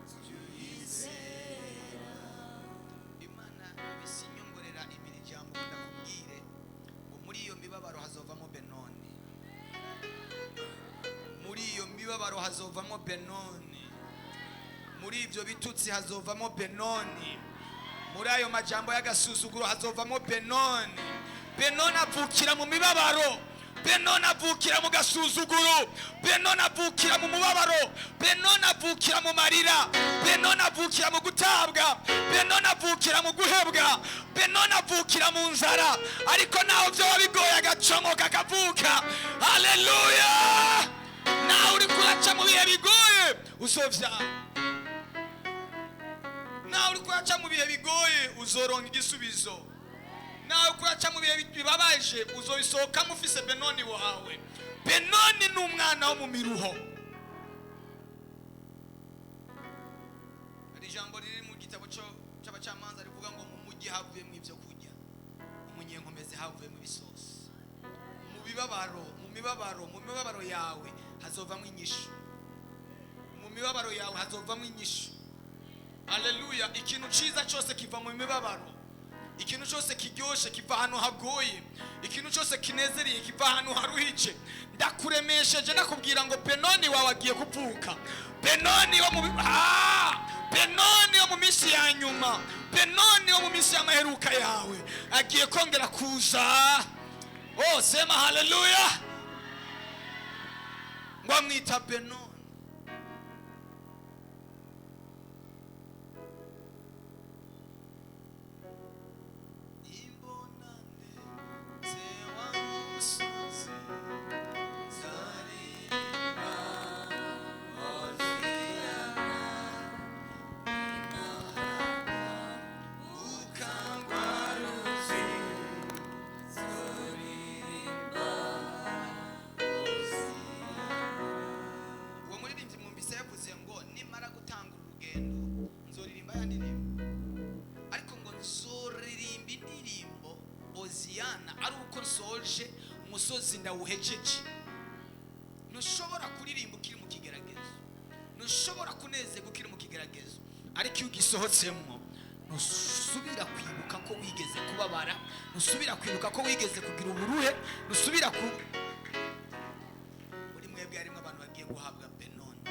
jya uyizera. Imana ibisinyongorera imiryango, ndakubwire ngo muri iyo mibabaro hazovamo Benoni, muri iyo mibabaro hazovamo Benoni, muri ibyo bitutsi hazovamo Benoni, muri ayo majambo y'agasuzuguro hazovamo Benoni. Benoni avukira mu mibabaro, Benoni avukira mu gasuzuguro, Benoni avukira mu mubabaro, Benoni avukira mu marira, Benoni avukira mu gutabwa, Benoni avukira mu guhebwa, Benoni avukira mu nzara. Ariko naho byoba bigoye, agacomoka akavuka. Haleluya! Nawe uri kuraca mu bihe bigoye, uzovyara. Nawe uri kuraca mu bihe bigoye, uzoronka igisubizo. Nawe uri kuraca mu bihe bibabaje, uzobisohokamo ufise Benoni wawe. Benoni ni umwana wo mu miruho. Hari ijambo riri mu gitabo cy'Abacamanza rivuga ngo mu mujyi havuyemo ibyo kurya, umunyenkomezi havuyemo ibisosi. Mu bibabaro, mu mibabaro, mu mibabaro yawe hazovamo inyishu, mu mibabaro yawe hazovamo inyishu. Aleluya! Ikintu cyiza cyose kiva mu mibabaro, ikintu cyose kiryoshye kiva ahantu hagoye, ikintu cyose kinezereye kiva ahantu haruhije. Ndakuremesheje, ndakubwira ngo Benoni wawe agiye kuvuka. Benoni wo mu Benoni wo mu minsi ya nyuma, Benoni wo mu minsi y'amaheruka yawe agiye kongera kuza. Oh, sema haleluya! Ngo amwita Benoni. Imbonane wa musozi, nzaririmba Hoziyana, ukangwa ruzi, zoririmba Hoziyana. Uwo muririmbyi mwumvise yavuze ngo nimara gutanga urugendo nzoririmba ya ndirimbo, ariko ngo nzoririmba indirimbo Oziyana ari uko nsoje umusozi ndawuhejeje. Ntushobora kuririmba ukiri mu kigeragezo. Ntushobora kunezerwa ukiri mu kigeragezo, ariko iyo ugisohotsemo ntusubira kwibuka ko wigeze kubabara, ntusubira kwibuka ko wigeze kugira uburuhe, ntusubira ku. Muri mwebwe harimo abantu bagiye guhabwa Benoni.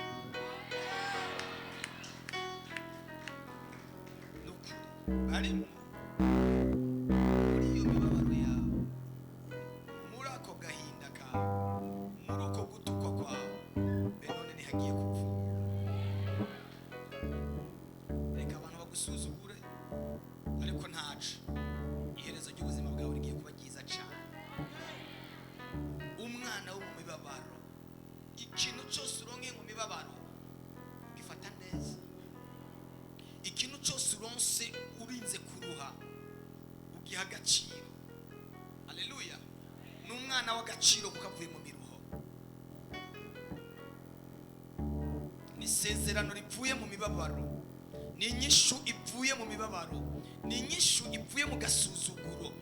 Ni ukuri barimo. Muri iyo mibabaro yawe, muri ako gahinda kawe, muri uko gutukwa kwawe, Benoni ntihagiye kupfa. Reka abantu bagusuzugure, ariko ntacu iherezo ry'ubuzima bwawe rigiye kuba ryiza cyane. Umwana wo mu mibabaro, ikintu cyose uronkeye mu mibabaro ugifata neza. Ikintu cyose uronse urinze kuruha ugiha agaciro. Haleluya! Ni umwana w'agaciro kuko avuye mu miruho. Ni isezerano rivuye mu mibabaro, ni inyishu ivuye mu mibabaro, ni inyishu ivuye mu gasuzuguro.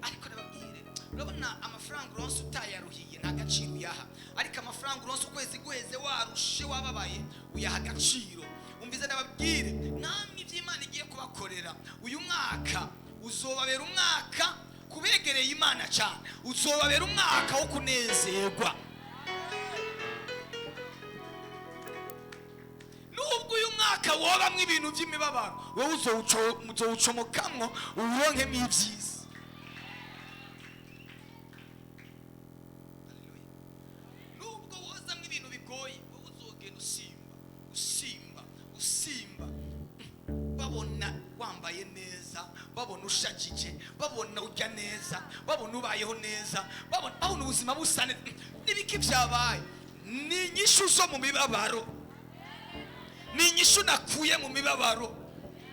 Ariko nababwire, urabona amafaranga uronse utayaruhiye nta gaciro uyaha, ariko amafaranga uronse ukwezi guheze warushe wababaye uyaha agaciro. Umvize, nababwire, namwe iby'Imana igiye kubakorera uyu mwaka uzobabera umwaka kubegereye Imana cyane, uzobabera umwaka wo kunezerwa. Nubwo uyu mwaka wobamwo ibintu by'imibabaro, wowe uzowucomokamwo uwuronkemo ibyiza. Haleluya. Nubwo wozamwo ibintu bigoye, wowe uzogenda usimba, usimba, usimba, babona wambaye neza, babona ushagije, babona urya neza, babona ubayeho neza, babona ubuzima busa neza. N'ibiki byabaye? Ni inyishu zo mu mibabaro, ni inyishu nakuye mu mibabaro,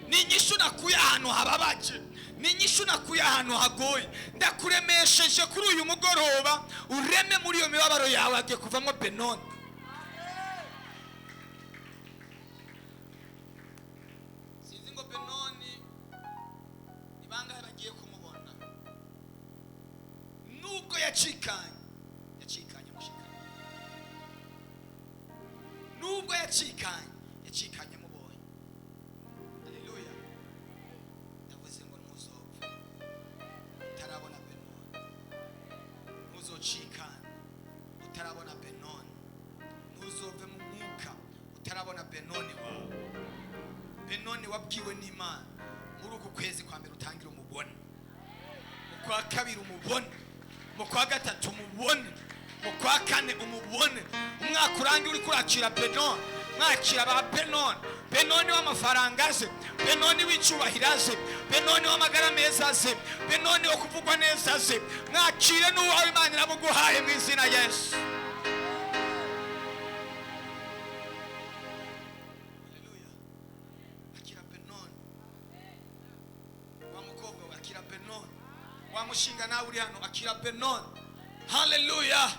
ni inyishu nakuye ahantu hababaje, ni inyishu nakuye ahantu hagoye. Ndakuremesheje kuri uyu mugoroba, ureme muri iyo mibabaro yawe hagiye kuvamo Benoni. Sinzi ngo Benoni ni bangahe bagiye kumubona. Nubwo yacikanye, yacikanye amushikanye, nubwo yacikanye, yacikanye amubonye. Haleluya! Ndavuze ngo ntuzopfa utarabona Benoni, ntuzocikana utarabona Benoni, ntuzove mu mwuka utarabona Benoni wawe. Benoni wabwiwe n'Imana, muri uku kwezi kwa mbere utangira umubone, mu kwa kabiri umubone, mu kwa gatatu umubone, mu kwa kane umubone. Umwaka urangiye uri kurakira Benoni, mwakira ba Benoni. Benoni w'amafaranga aze, Benoni w'icyubahiro aze, Benoni w'amagara meza aze, Benoni wo kuvugwa neza aze. Mwakire n'uwawe, Imana iramuguhaye mu izina Yesu. Haleluya! Akira Benoni. Wa mukobwa we, akira Benoni. Wa mushinga nawe uri hano, akira Benoni. Haleluya!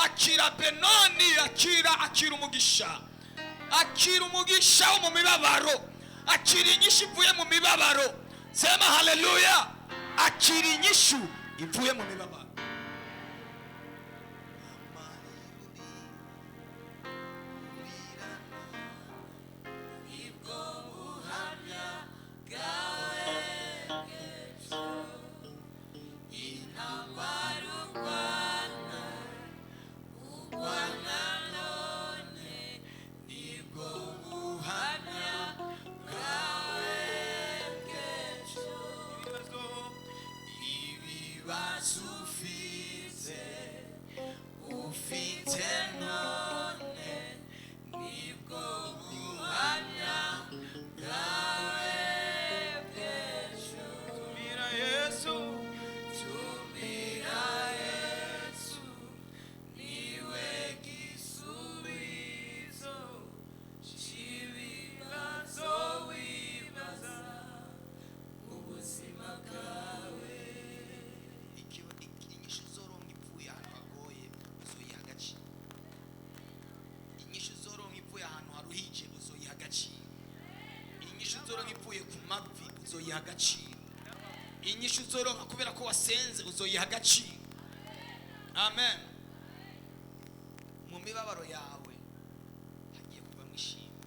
Akira Benoni, akira, akira umugisha, akira umugisha wo mu mibabaro, akira inyishu ivuye mu mibabaro. Sema haleluya! Akira inyishu ivuye mu mibabaro. Nibwo buhamya bwawe bw'ejo, intambara urwana, urwana none, nibwo buhamya bwawe bw'ejo. Ibibazo ufite, ufite none, nibwo buhamya bwawe bw'ejo. Tumira Yesu. Tumira Yesu, niwe gisubizo cy'ibibazo wibaza mu buzima bwawe. Inyishu uzoronka ivuye ahantu hagoye uzoyiha agaciro. Inyishu uzoronka ivuye ahantu haruhije uzoyiha agaciro. Inyishu uzoronka ivuye ku mavi uzoyiha agaciro. Inyishu uzoronka kubera ko wasenze uzoyiha agaciro. Amen. Mu mibabaro yawe hagiye kuvamo ishimwe.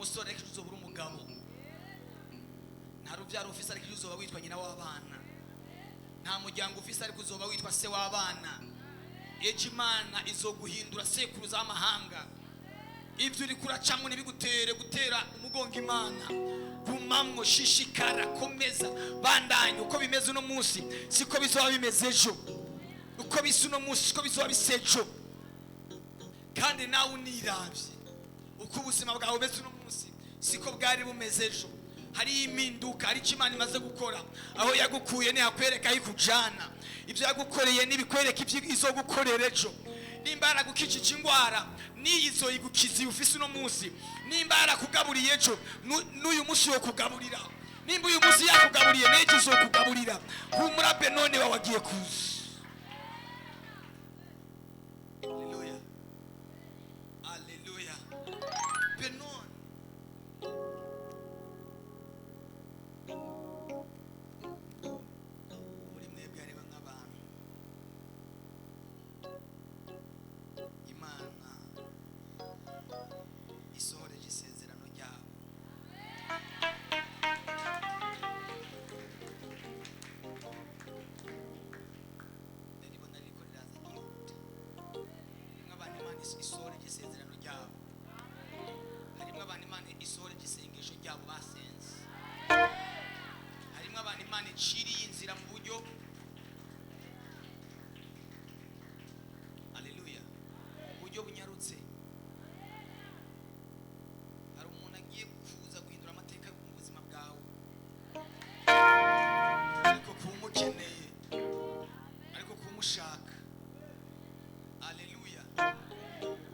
Umusore, ariko ejo uzoba uri umugabo. Nta rubyaro ufise, ariko ejo uzoba witwa nyina w'abana. Nta muryango ufise, ariko uzoba witwa se w'abana. Ejo Imana izoguhindura sekuruza w'amahanga. Ibyo uri kuracamo ntibigutere gutera umugongo Imana. Gumamwo, shishikara, komeza, bandanye. Uko bimeze uno munsi siko bizoba bimeze ejo, uko bisa uno munsi siko bizoba bisa ejo. Kandi nawe unirabye, uko ubuzima bwawe bumeze uno munsi siko bwari bumeze ejo. Hariyo impinduka, hari icyo Imana imaze gukora. Aho yagukuye ntihakwereka aho ikujana. Ibyo yagukoreye ntibikwereka ibyo izogukorera ejo. Nimba yaragukijije indwara, n'iyi izoyigukiza iyo ufise uno munsi. Nimba yarakugaburiye ejo, n'uyu munsi yokugaburira. Nimba uyu munsi yakugaburiye, n'ejo izokugaburira. Humura, Benoni wawe agiye kuza. Haleluya, haleluya! Benoni. Muri mwebwe hareba nk'abantu Imana isohoreje isezerano ryabo. Ndaribona ririko riraza ryihuta. Harimwo abantu Imana isohoreje isezerano ryabo, harimo abantu Imana isohoreje isengesho ryabo basenze, harimo abantu Imana iciriye inzira mu buryo, aleluya, mu buryo bunyarutse. Hari umuntu agiye kuza guhindura amateka mu buzima bwawe, ariko kuba umukeneye, ariko kuba umushaka. Aleluya!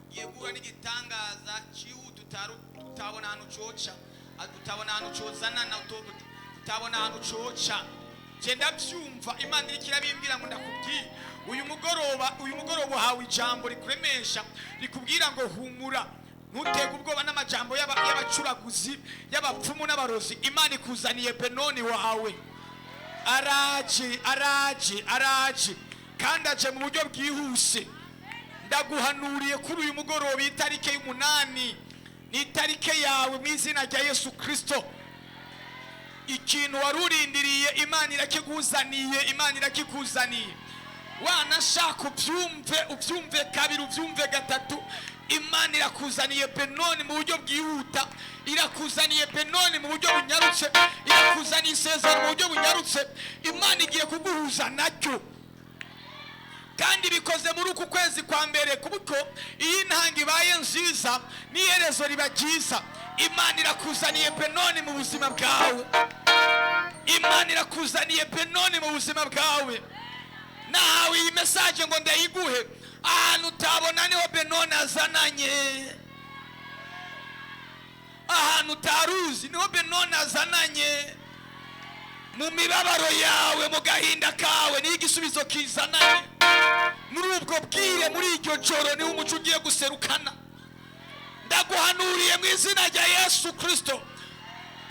Ugiye guhura n'igitangaza cyihuta utabona ahantu coca, utabona ahantu cozanana, utabona ahantu coca. Nje ndabyumva, Imana iriko irabimbwira ngo ndakubwire uyu mugoroba. Uyu mugoroba uhawe ijambo rikuremesha, rikubwira ngo humura, ntutege ubwoba n'amajambo y'abacuraguzi, y'abapfumu n'abarozi. Imana ikuzaniye Benoni wawe. Araje, araje, araje, kandi aje mu buryo bwihuse. Ndaguhanuriye kuri uyu mugoroba, itariki y'umunani ni itariki yawe mu izina rya Yesu Kirisito. Ikintu wari urindiriye, Imana irakikuzaniye, Imana irakikuzaniye. Wanashaka ubyumve, ubyumve kabiri, ubyumve gatatu, Imana irakuzaniye Benoni mu buryo bwihuta, irakuzaniye Benoni mu buryo bunyarutse, irakuzaniye isezerano mu buryo bunyarutse. Imana igiye kuguhuza nacyo, kandi bikoze muri uku kwezi kwa mbere, kuko iyo intanga ibaye nziza n'iherezo riba ryiza. Imana irakuzaniye Benoni mu buzima bwawe, Imana irakuzaniye Benoni mu buzima bwawe. Nahawe iyi message ngo ndayiguhe. Ahantu utabona niho Benoni azananye, ahantu utaruzi niho Benoni azananye. Mu mibabaro yawe, mu gahinda kawe, niho igisubizo kizananye. Muri ubwo bwire, muri iryo joro, niho umuco ugiye guserukana. Ndaguhanuriye mu izina rya Yesu Kirisito,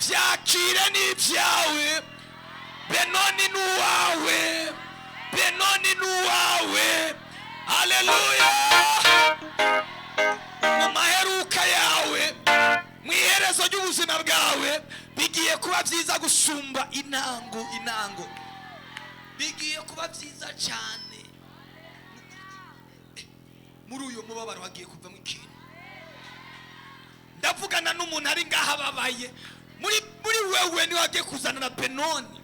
byakire n'ibyawe. Benoni ni uwawe, Benoni ni uwawe. Haleluya! Mu maheruka yawe, mu iherezo ry'ubuzima bwawe, bigiye kuba byiza gusumba intango. Intango bigiye kuba byiza cyane. Muri uyu mubabaro hagiye kuvamo ikintu. Ndavugana n'umuntu ari ngaho ababaye. Muri wewe niwe agiye kuzana na Benoni.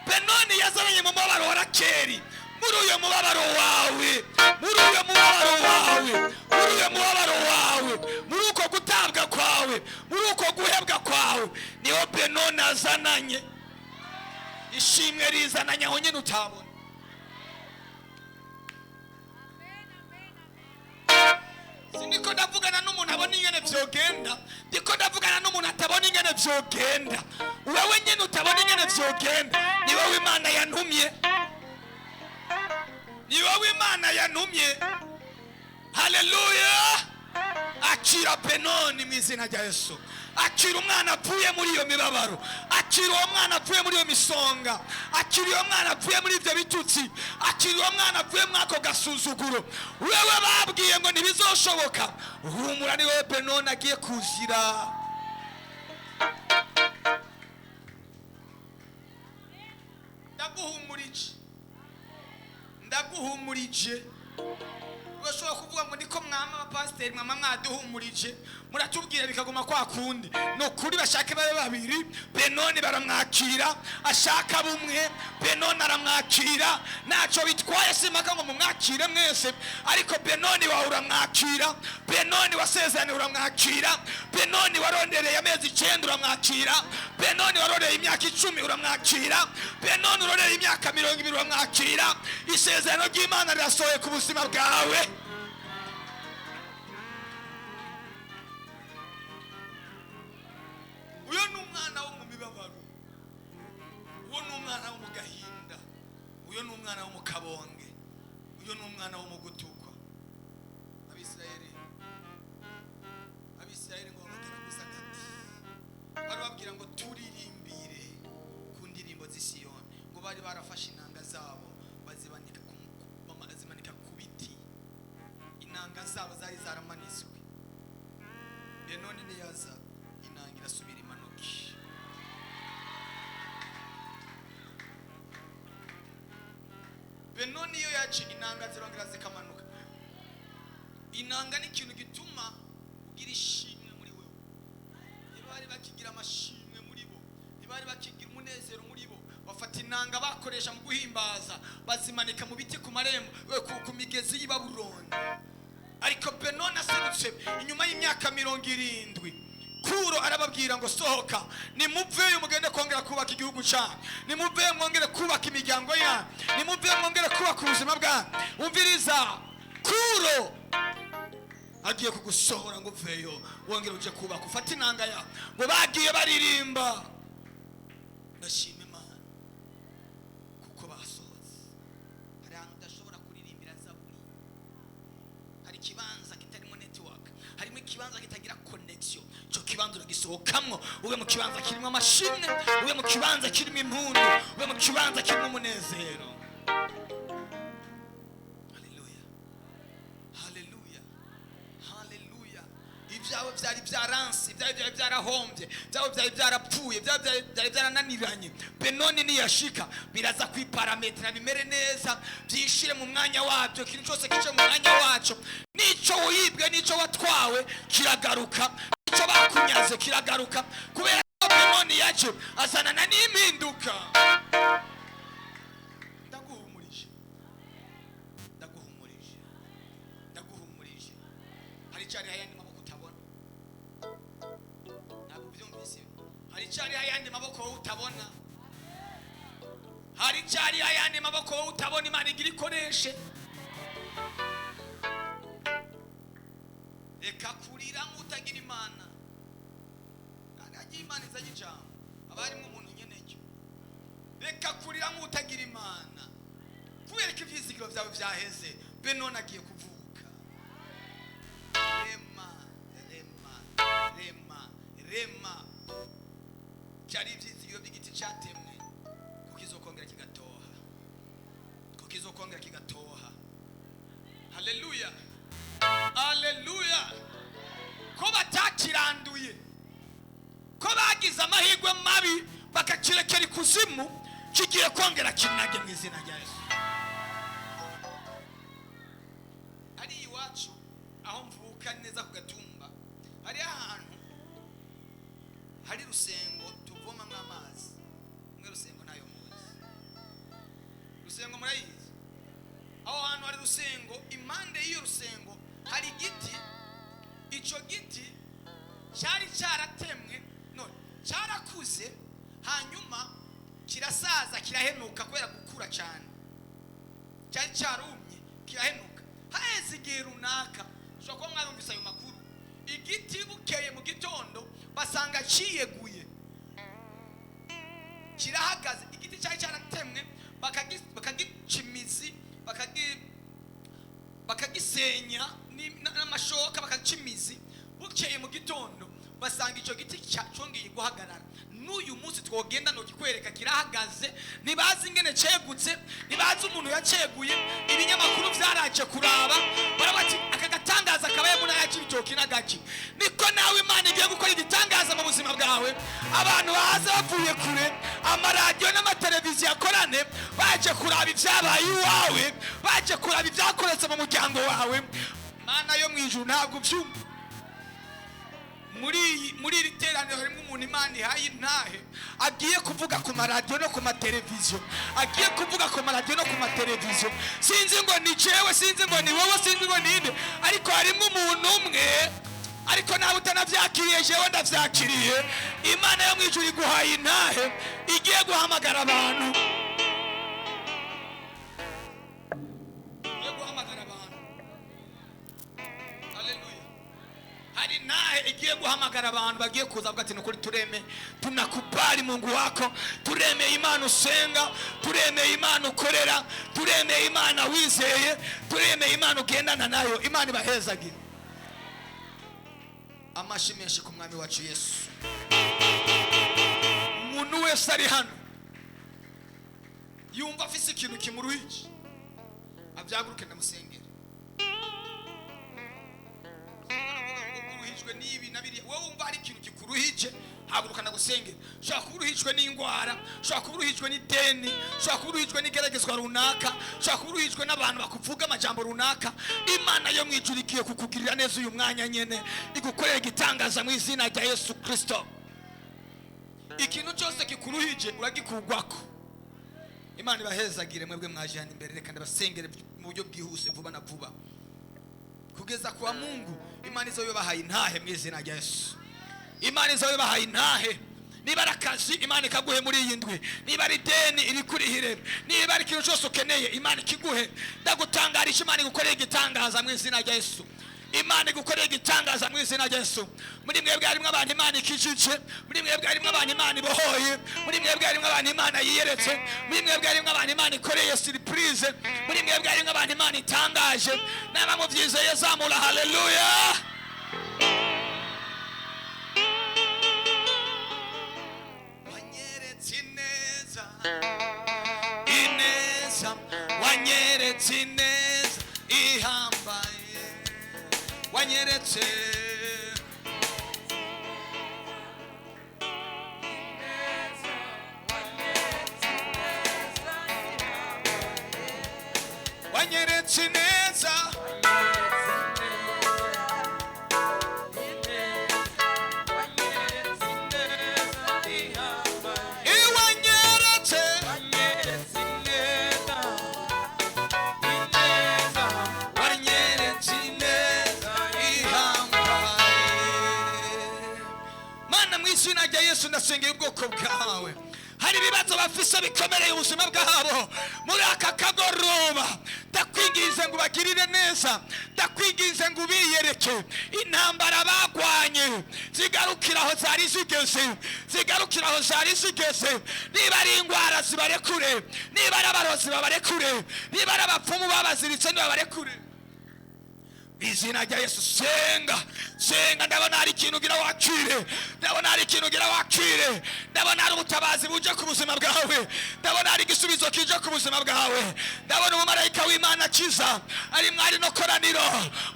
Benoni yazananye mu mubabaro wa Rakeri. Muri uyu mubabaro wawe, muri uyu mubabaro wawe, muri uyu mubabaro wawe, muri uko gutabwa kwawe, muri uko guhebwa kwawe, niho Benoni azananye. Ishimwe rizananye aho nyine utabona. Ndiko ndavugana n'umuntu abona ingene vyogenda, ndiko ndavugana n'umuntu atabona ingene vyogenda. Wewe nyene utabona ingene vyogenda, ni wowe Imana yantumye, ni wowe Imana yantumye. Haleluya! Akira Benoni mu izina rya Yesu. Akira umwana apfuye muri iyo mibabaro, akira uwo mwana apfuye muri iyo misonga, akira uwo mwana apfuye muri ibyo bitutsi, akira uwo mwana apfuye muri ako gasuzuguro. Wewe babwiye ngo ntibizoshoboka, humura, ni wowe Benoni agiye kuzira. Ndaguhumurije. Urashobora kuvuga ngo niko mwama abapasiteri, mwama mwaduhumurije, muratubwira bikaguma kwa kundi. Ni ukuri, bashake babe babiri, Benoni baramwakira. Ashaka bumwe, Benoni aramwakira. Ntacyo bitwaye, simpaka ngo mumwakire mwese, ariko Benoni wawe uramwakira, Benoni wasezeraniwe uramwakira, Benoni warondereye amezi 9 uramwakira, Benoni warondereye imyaka 10 uramwakira, Benoni urondereye imyaka 20 uramwakira. Isezerano ry'Imana rirasohoye ku buzima bwawe. Uyo ni umwana wo mu mibabaro, uwo ni umwana wo mu gahinda, uyo ni umwana wo mu kabonge, uyo ni umwana wo mu gutukwa. Abisirayeli ngo babateraguza agati, barababwira ngo turirimbire ku ndirimbo z'i Siyoni. Ngo bari barafashe inanga zabo bazimanika ku biti, inanga zabo zari zaramanitswe. Benoni niyaza, inanga irasubira imanuke. Benoni iyo yaje, inanga zirongera zikamanuka. Inanga ni ikintu gituma ugira ishimwe muri wewe. Ntibari bakigira amashimwe muri bo, ntibari bakigira umunezero muri bo. Bafata inanga bakoresha mu guhimbaza, bazimanika mu biti ku marembo, ku migezi y'i Babuloni. Ariko Benoni aserutse inyuma y'imyaka 70, Kuro arababwira ngo sohoka, nimuveyo mugende kongera kubaka igihugu cyanyu, nimuveyo mwongere kubaka imiryango yanyu, nimuveyo mwongere kubaka ubuzima bwanyu. Umviriza, Kuro agiye kugusohora ngo uveyo wongere uje kubaka, ufate inanga yawe. Ngo bagiye baririmba bashima Imana kuko basohotse. Hari ahantu udashobora kuririmbira zaburi, hari ikibanza kitarimo network, harimo ikibanza kitagira connection. Icyo kibanza uragisohokamwo, ube mu kibanza kirimo amashimwe, ube mu kibanza kirimo impundu, ube mu kibanza kirimo umunezero. Haleluya, haleluya, haleluya. Ibyawe byari byaranse, ibyawe byari byarahombye, ibyawe byari byarapfuye, ibyawe byari byarananiranye. Benoni niyashika, biraza kwiparametera bimere neza, byishire mu mwanya wabyo. Ikintu cyose kice mu mwanya wacyo. N'icyo wibwe, n'icyo watwawe kiragaruka, n'icyo bakunyaze kiragaruka, kubera ko Benoni yaje azanana n'impinduka. Ndaguhumurije, ndaguhumurije, ndaguhumurije. Hari icyari ayandi maboko utabona, ntabwo ubyumvise. Hari icyari ayandi maboko wowe utabona, hari icyari ayandi maboko wowe utabona Imana igira ikoreshe. Reka kurira nk'utagira Imana. Kandi hagiye Imana izanye ijambo, haba harimo umuntu nyenecyo. Reka kurira nk'utagira Imana, kubera ko ibyizigiro byawe byaheze. Benoni agiye kuvuka. Rema, rema, rema, rema. Cyari ibyizigiro by'igiti cyatemwe, kuko izokongera kigatoha, kuko izokongera kigatoha. Haleluya, haleluya. Ko batakiranduye, ko bagize amahirwe mabi bakakirekera ikuzimu, kigiye kongera kinage mu izina rya Yesu. Ari iwacu aho mvuka neza ku Gatumba, hari ahantu hari rusengo tuvomamo amazi. Mwe rusengo ntayo muzi, rusengo murayizi. Aho hantu hari rusengo, impande y'iyo rusengo hari igiti. Icyo giti cyari cyaratemwe, none cyarakuze, hanyuma kirasaza, kirahenuka kubera gukura cyane. Cyari cyarumye kirahenuka. Haheze igihe runaka, ushobora kuba mwarumvise ayo makuru, igiti bukeye mu gitondo basanga cyiyeguye, kirahagaze. Igiti cyari cyaratemwe, bakagica imizi, bakagisenya n'amashoka, bakagica imizi. Bukeye mu gitondo basanga icyo giti cyongeye guhagarara. N'uyu munsi twogenda nokikwereka, kirahagaze. Ntibazi ingene cegutse, ntibazi umuntu yaceguye. Ibinyamakuru byaraje kuraba, baravuga ati aka gatangaza kabaye mu ntara ya Cibitoke n'agaki. Niko nawe Imana igiye gukora igitangaza mu buzima bwawe. bwawe. Abantu baza bavuye kure, amaradiyo n'amateleviziyo akorane, baje kuraba ibyabaye iwawe, baje kuraba ibyakoretse mu muryango wawe. Mana yo mu ijuru, ntabwo ubyumva. Muri iri teraniro harimo umuntu Imana ihaye intahe, agiye kuvuga ku maradiyo no ku mateleviziyo, agiye kuvuga ku maradiyo no ku mateleviziyo. Sinzi ngo ni jewe, sinzi ngo ni wowe, sinzi ngo ni nde, ariko harimo umuntu umwe. Ariko nawe utanabyakiriye, jewe ndabyakiriye. Imana yo mu ijuru iguhaye intahe, igiye guhamagara abantu, igiye guhamagara abantu. Haleluya! Hari naye igiye guhamagara abantu, bagiye kuza bavuga ati: "Nukuri tureme, tunakubali Mungu wako, turemeye Imana usenga, turemeye Imana ukorera, turemeye Imana wizeye, turemeye Imana ugendana nayo." Imana ibahezagira. Amashi menshi ku Mwami wacu Yesu. Umuntu wese ari hano yumva afise ikintu kimuruhije, avyaguruke ndamusengera. Uruhijwe n'ibi na biriya, wowe wumva hari ikintu kikuruhije, haguruka ndagusengera. Ushobora kuba uruhijwe n'indwara, ushobora kuba uruhijwe n'ideni, ushobora kuba uruhijwe n'igeragezwa runaka, ushobora kuba uruhijwe n'abantu bakuvuga amajambo runaka. Imana yo mu ijuru igiye kukugirira neza uyu mwanya nyene, igukorera igitangaza mu izina rya Yesu Kristo. Ikintu cyose kikuruhije uragikugwako. Imana ibahezagire mwebwe mwaje hano imbere. Reka ndabasengere mu buryo bwihuse, vuba na vuba, kugeza kuwa Mungu. Imana izo bahaye intahe mu izina rya Yesu. Imana izo bahaye intahe. Niba ari akazi, Imana ikaguhe muri iyi ndwi. Niba ari ideni, irikurihire. Niba ari ikintu cyose ukeneye, Imana ikiguhe. Ndagutangarisha, Imana igukoreye igitangaza mu izina rya Yesu. Imana igukoreye igitangaza mu izina rya Yesu. Muri mwebwe harimo abantu Imana ikijije, muri mwebwe harimo abantu Imana ibohoye, muri mwebwe harimo abantu Imana yiyeretse, muri mwebwe harimo abantu Imana ikoreye surprise, muri mwebwe harimo abantu Imana itangaje. Naba mubyizeye, zamura haleluya. Wanyeretse ineza, ineza, wanyeretse ineza ihambaye, wanyeretse. Wanyeretse ineza. Iwanyeretse. Wanyeretse ineza ihambaye. Mana, mu izina rya Yesu, ndasengera ubwoko bwawe. Hari ibibazo bafise bikomereye ubuzima bwabo. Muri aka kagoroba ndakwinginze ngo ubagirire neza, ndakwinginze ngo ubiyereke. Intambara bagwanye zigarukira aho zari zigeze, zigarukira aho zari zigeze. Niba ari indwara, zibarekure. Niba ari abarozi, babarekure. Niba ari abapfumu babaziritse, nibabarekure izina rya Yesu. Senga, senga. Ndabona hari ikintu ugira wakire, ndabona hari ikintu ugira wakire, ndabona hari ubutabazi buje ku buzima bwawe, ndabona hari igisubizo kije ku buzima bwawe. Ndabona umumarayika w'Imana akiza ari mwari no koraniro,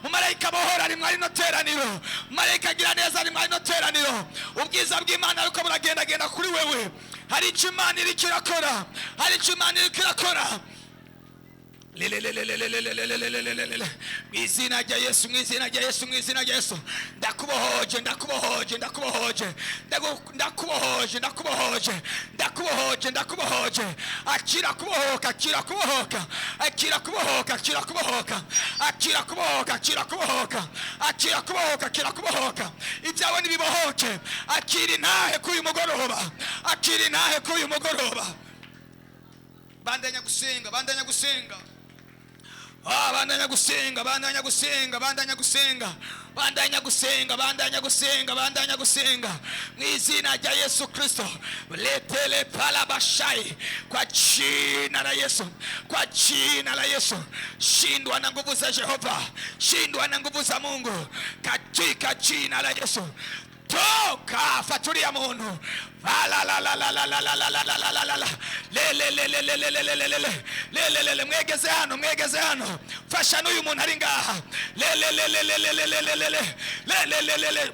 umumarayika bohora ari mwari no teraniro, umumarayika agira neza ari mwari no teraniro. Ubwiza bw'Imana ariko buragendagenda kuri wewe. Hari icyo Imana iriko irakora, hari icyo Imana iriko irakora. Lelelelelelelelelelelelele. Mu izina rya Yesu, mu izina rya Yesu, mu izina rya Yesu, ndakubohoje, ndakubohoje, ndakubohoje, ndakubohoje, ndakubohoje, ndakubohoje, ndakubohoje. Akira kubohoka, akira kubohoka, akira kubohoka, akira kubohoka, akira kubohoka, akira kubohoka, akira kubohoka, akira kubohoka. Ibyawe nibibohoke. Akira intahe k'uyu mugoroba, akira intahe k'uyu mugoroba. Bandanya gusenga, bandanya gusenga. Ah, bandanya gusenga, bandanya gusenga, bandanya gusenga, bandanya gusenga, bandanya gusenga, bandanya gusenga mu izina rya Yesu Kristo. Letele palabashai, kwa jina la Yesu, kwa jina la Yesu. Shindwa na nguvu za Jehova, shindwa na nguvu za Mungu, katika jina la Yesu. Toka, fatulia muntu. La la la la la la la la la la la la. Le le le le le le le le le le le le le le. Mwegeze hano, mwegeze hano. Fasha n'uyu muntu ari ngaha. Le le le le le le le le le le le le le le le.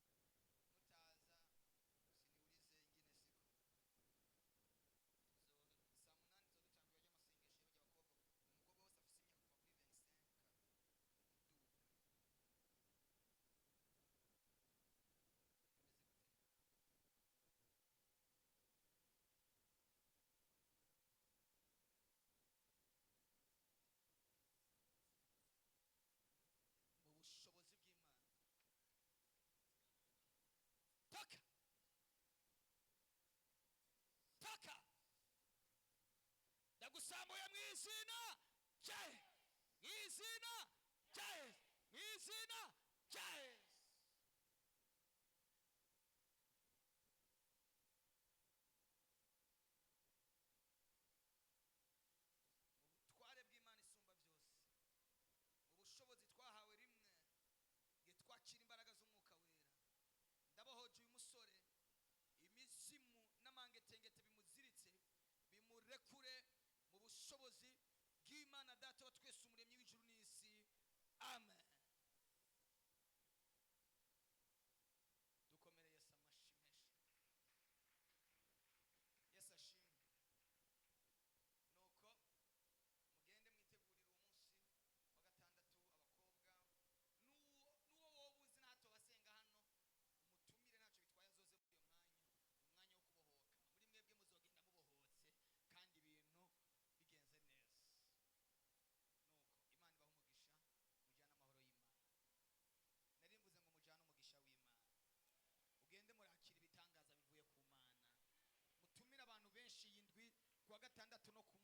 Toka, toka! Ndagusambuye mu izina rya Yesu, mu izina rya Yesu, mu izina rya Yesu. Mu butware bw'Imana isumba byose, mu bushobozi twahawe rimwe igihe twakira imbaraga z'Umwuka Wera, ndabohoje uyu musore. Imizimu n'amangetengete bimuziritse bimurekure mu bushobozi bw'Imana Data wa twese, Umuremyi w'ijuru n'isi. Amen. Dukomere Yesu amashi menshi. Yesu ashimwe. Nuko mugende mwitegurire uwo munsi wa gatandatu. Abakobwa, n'uwo wowe uzi ntato basenga hano, umutumire, ntacyo bitwaye, azoze muri uyo mwanya, umwanya wo kubohoka. Muri mwebwe muzogenda mubohotse kandi ibintu bigenze neza. Nuko Imana ibaha umugisha, mujyane amahoro y'Imana. Nari mvuze ngo mujyane umugisha w'Imana, ugende murakira ibitangaza bivuye ku Mana. Mutumire abantu benshi iyi ndwi, ku wa gatandatu no ku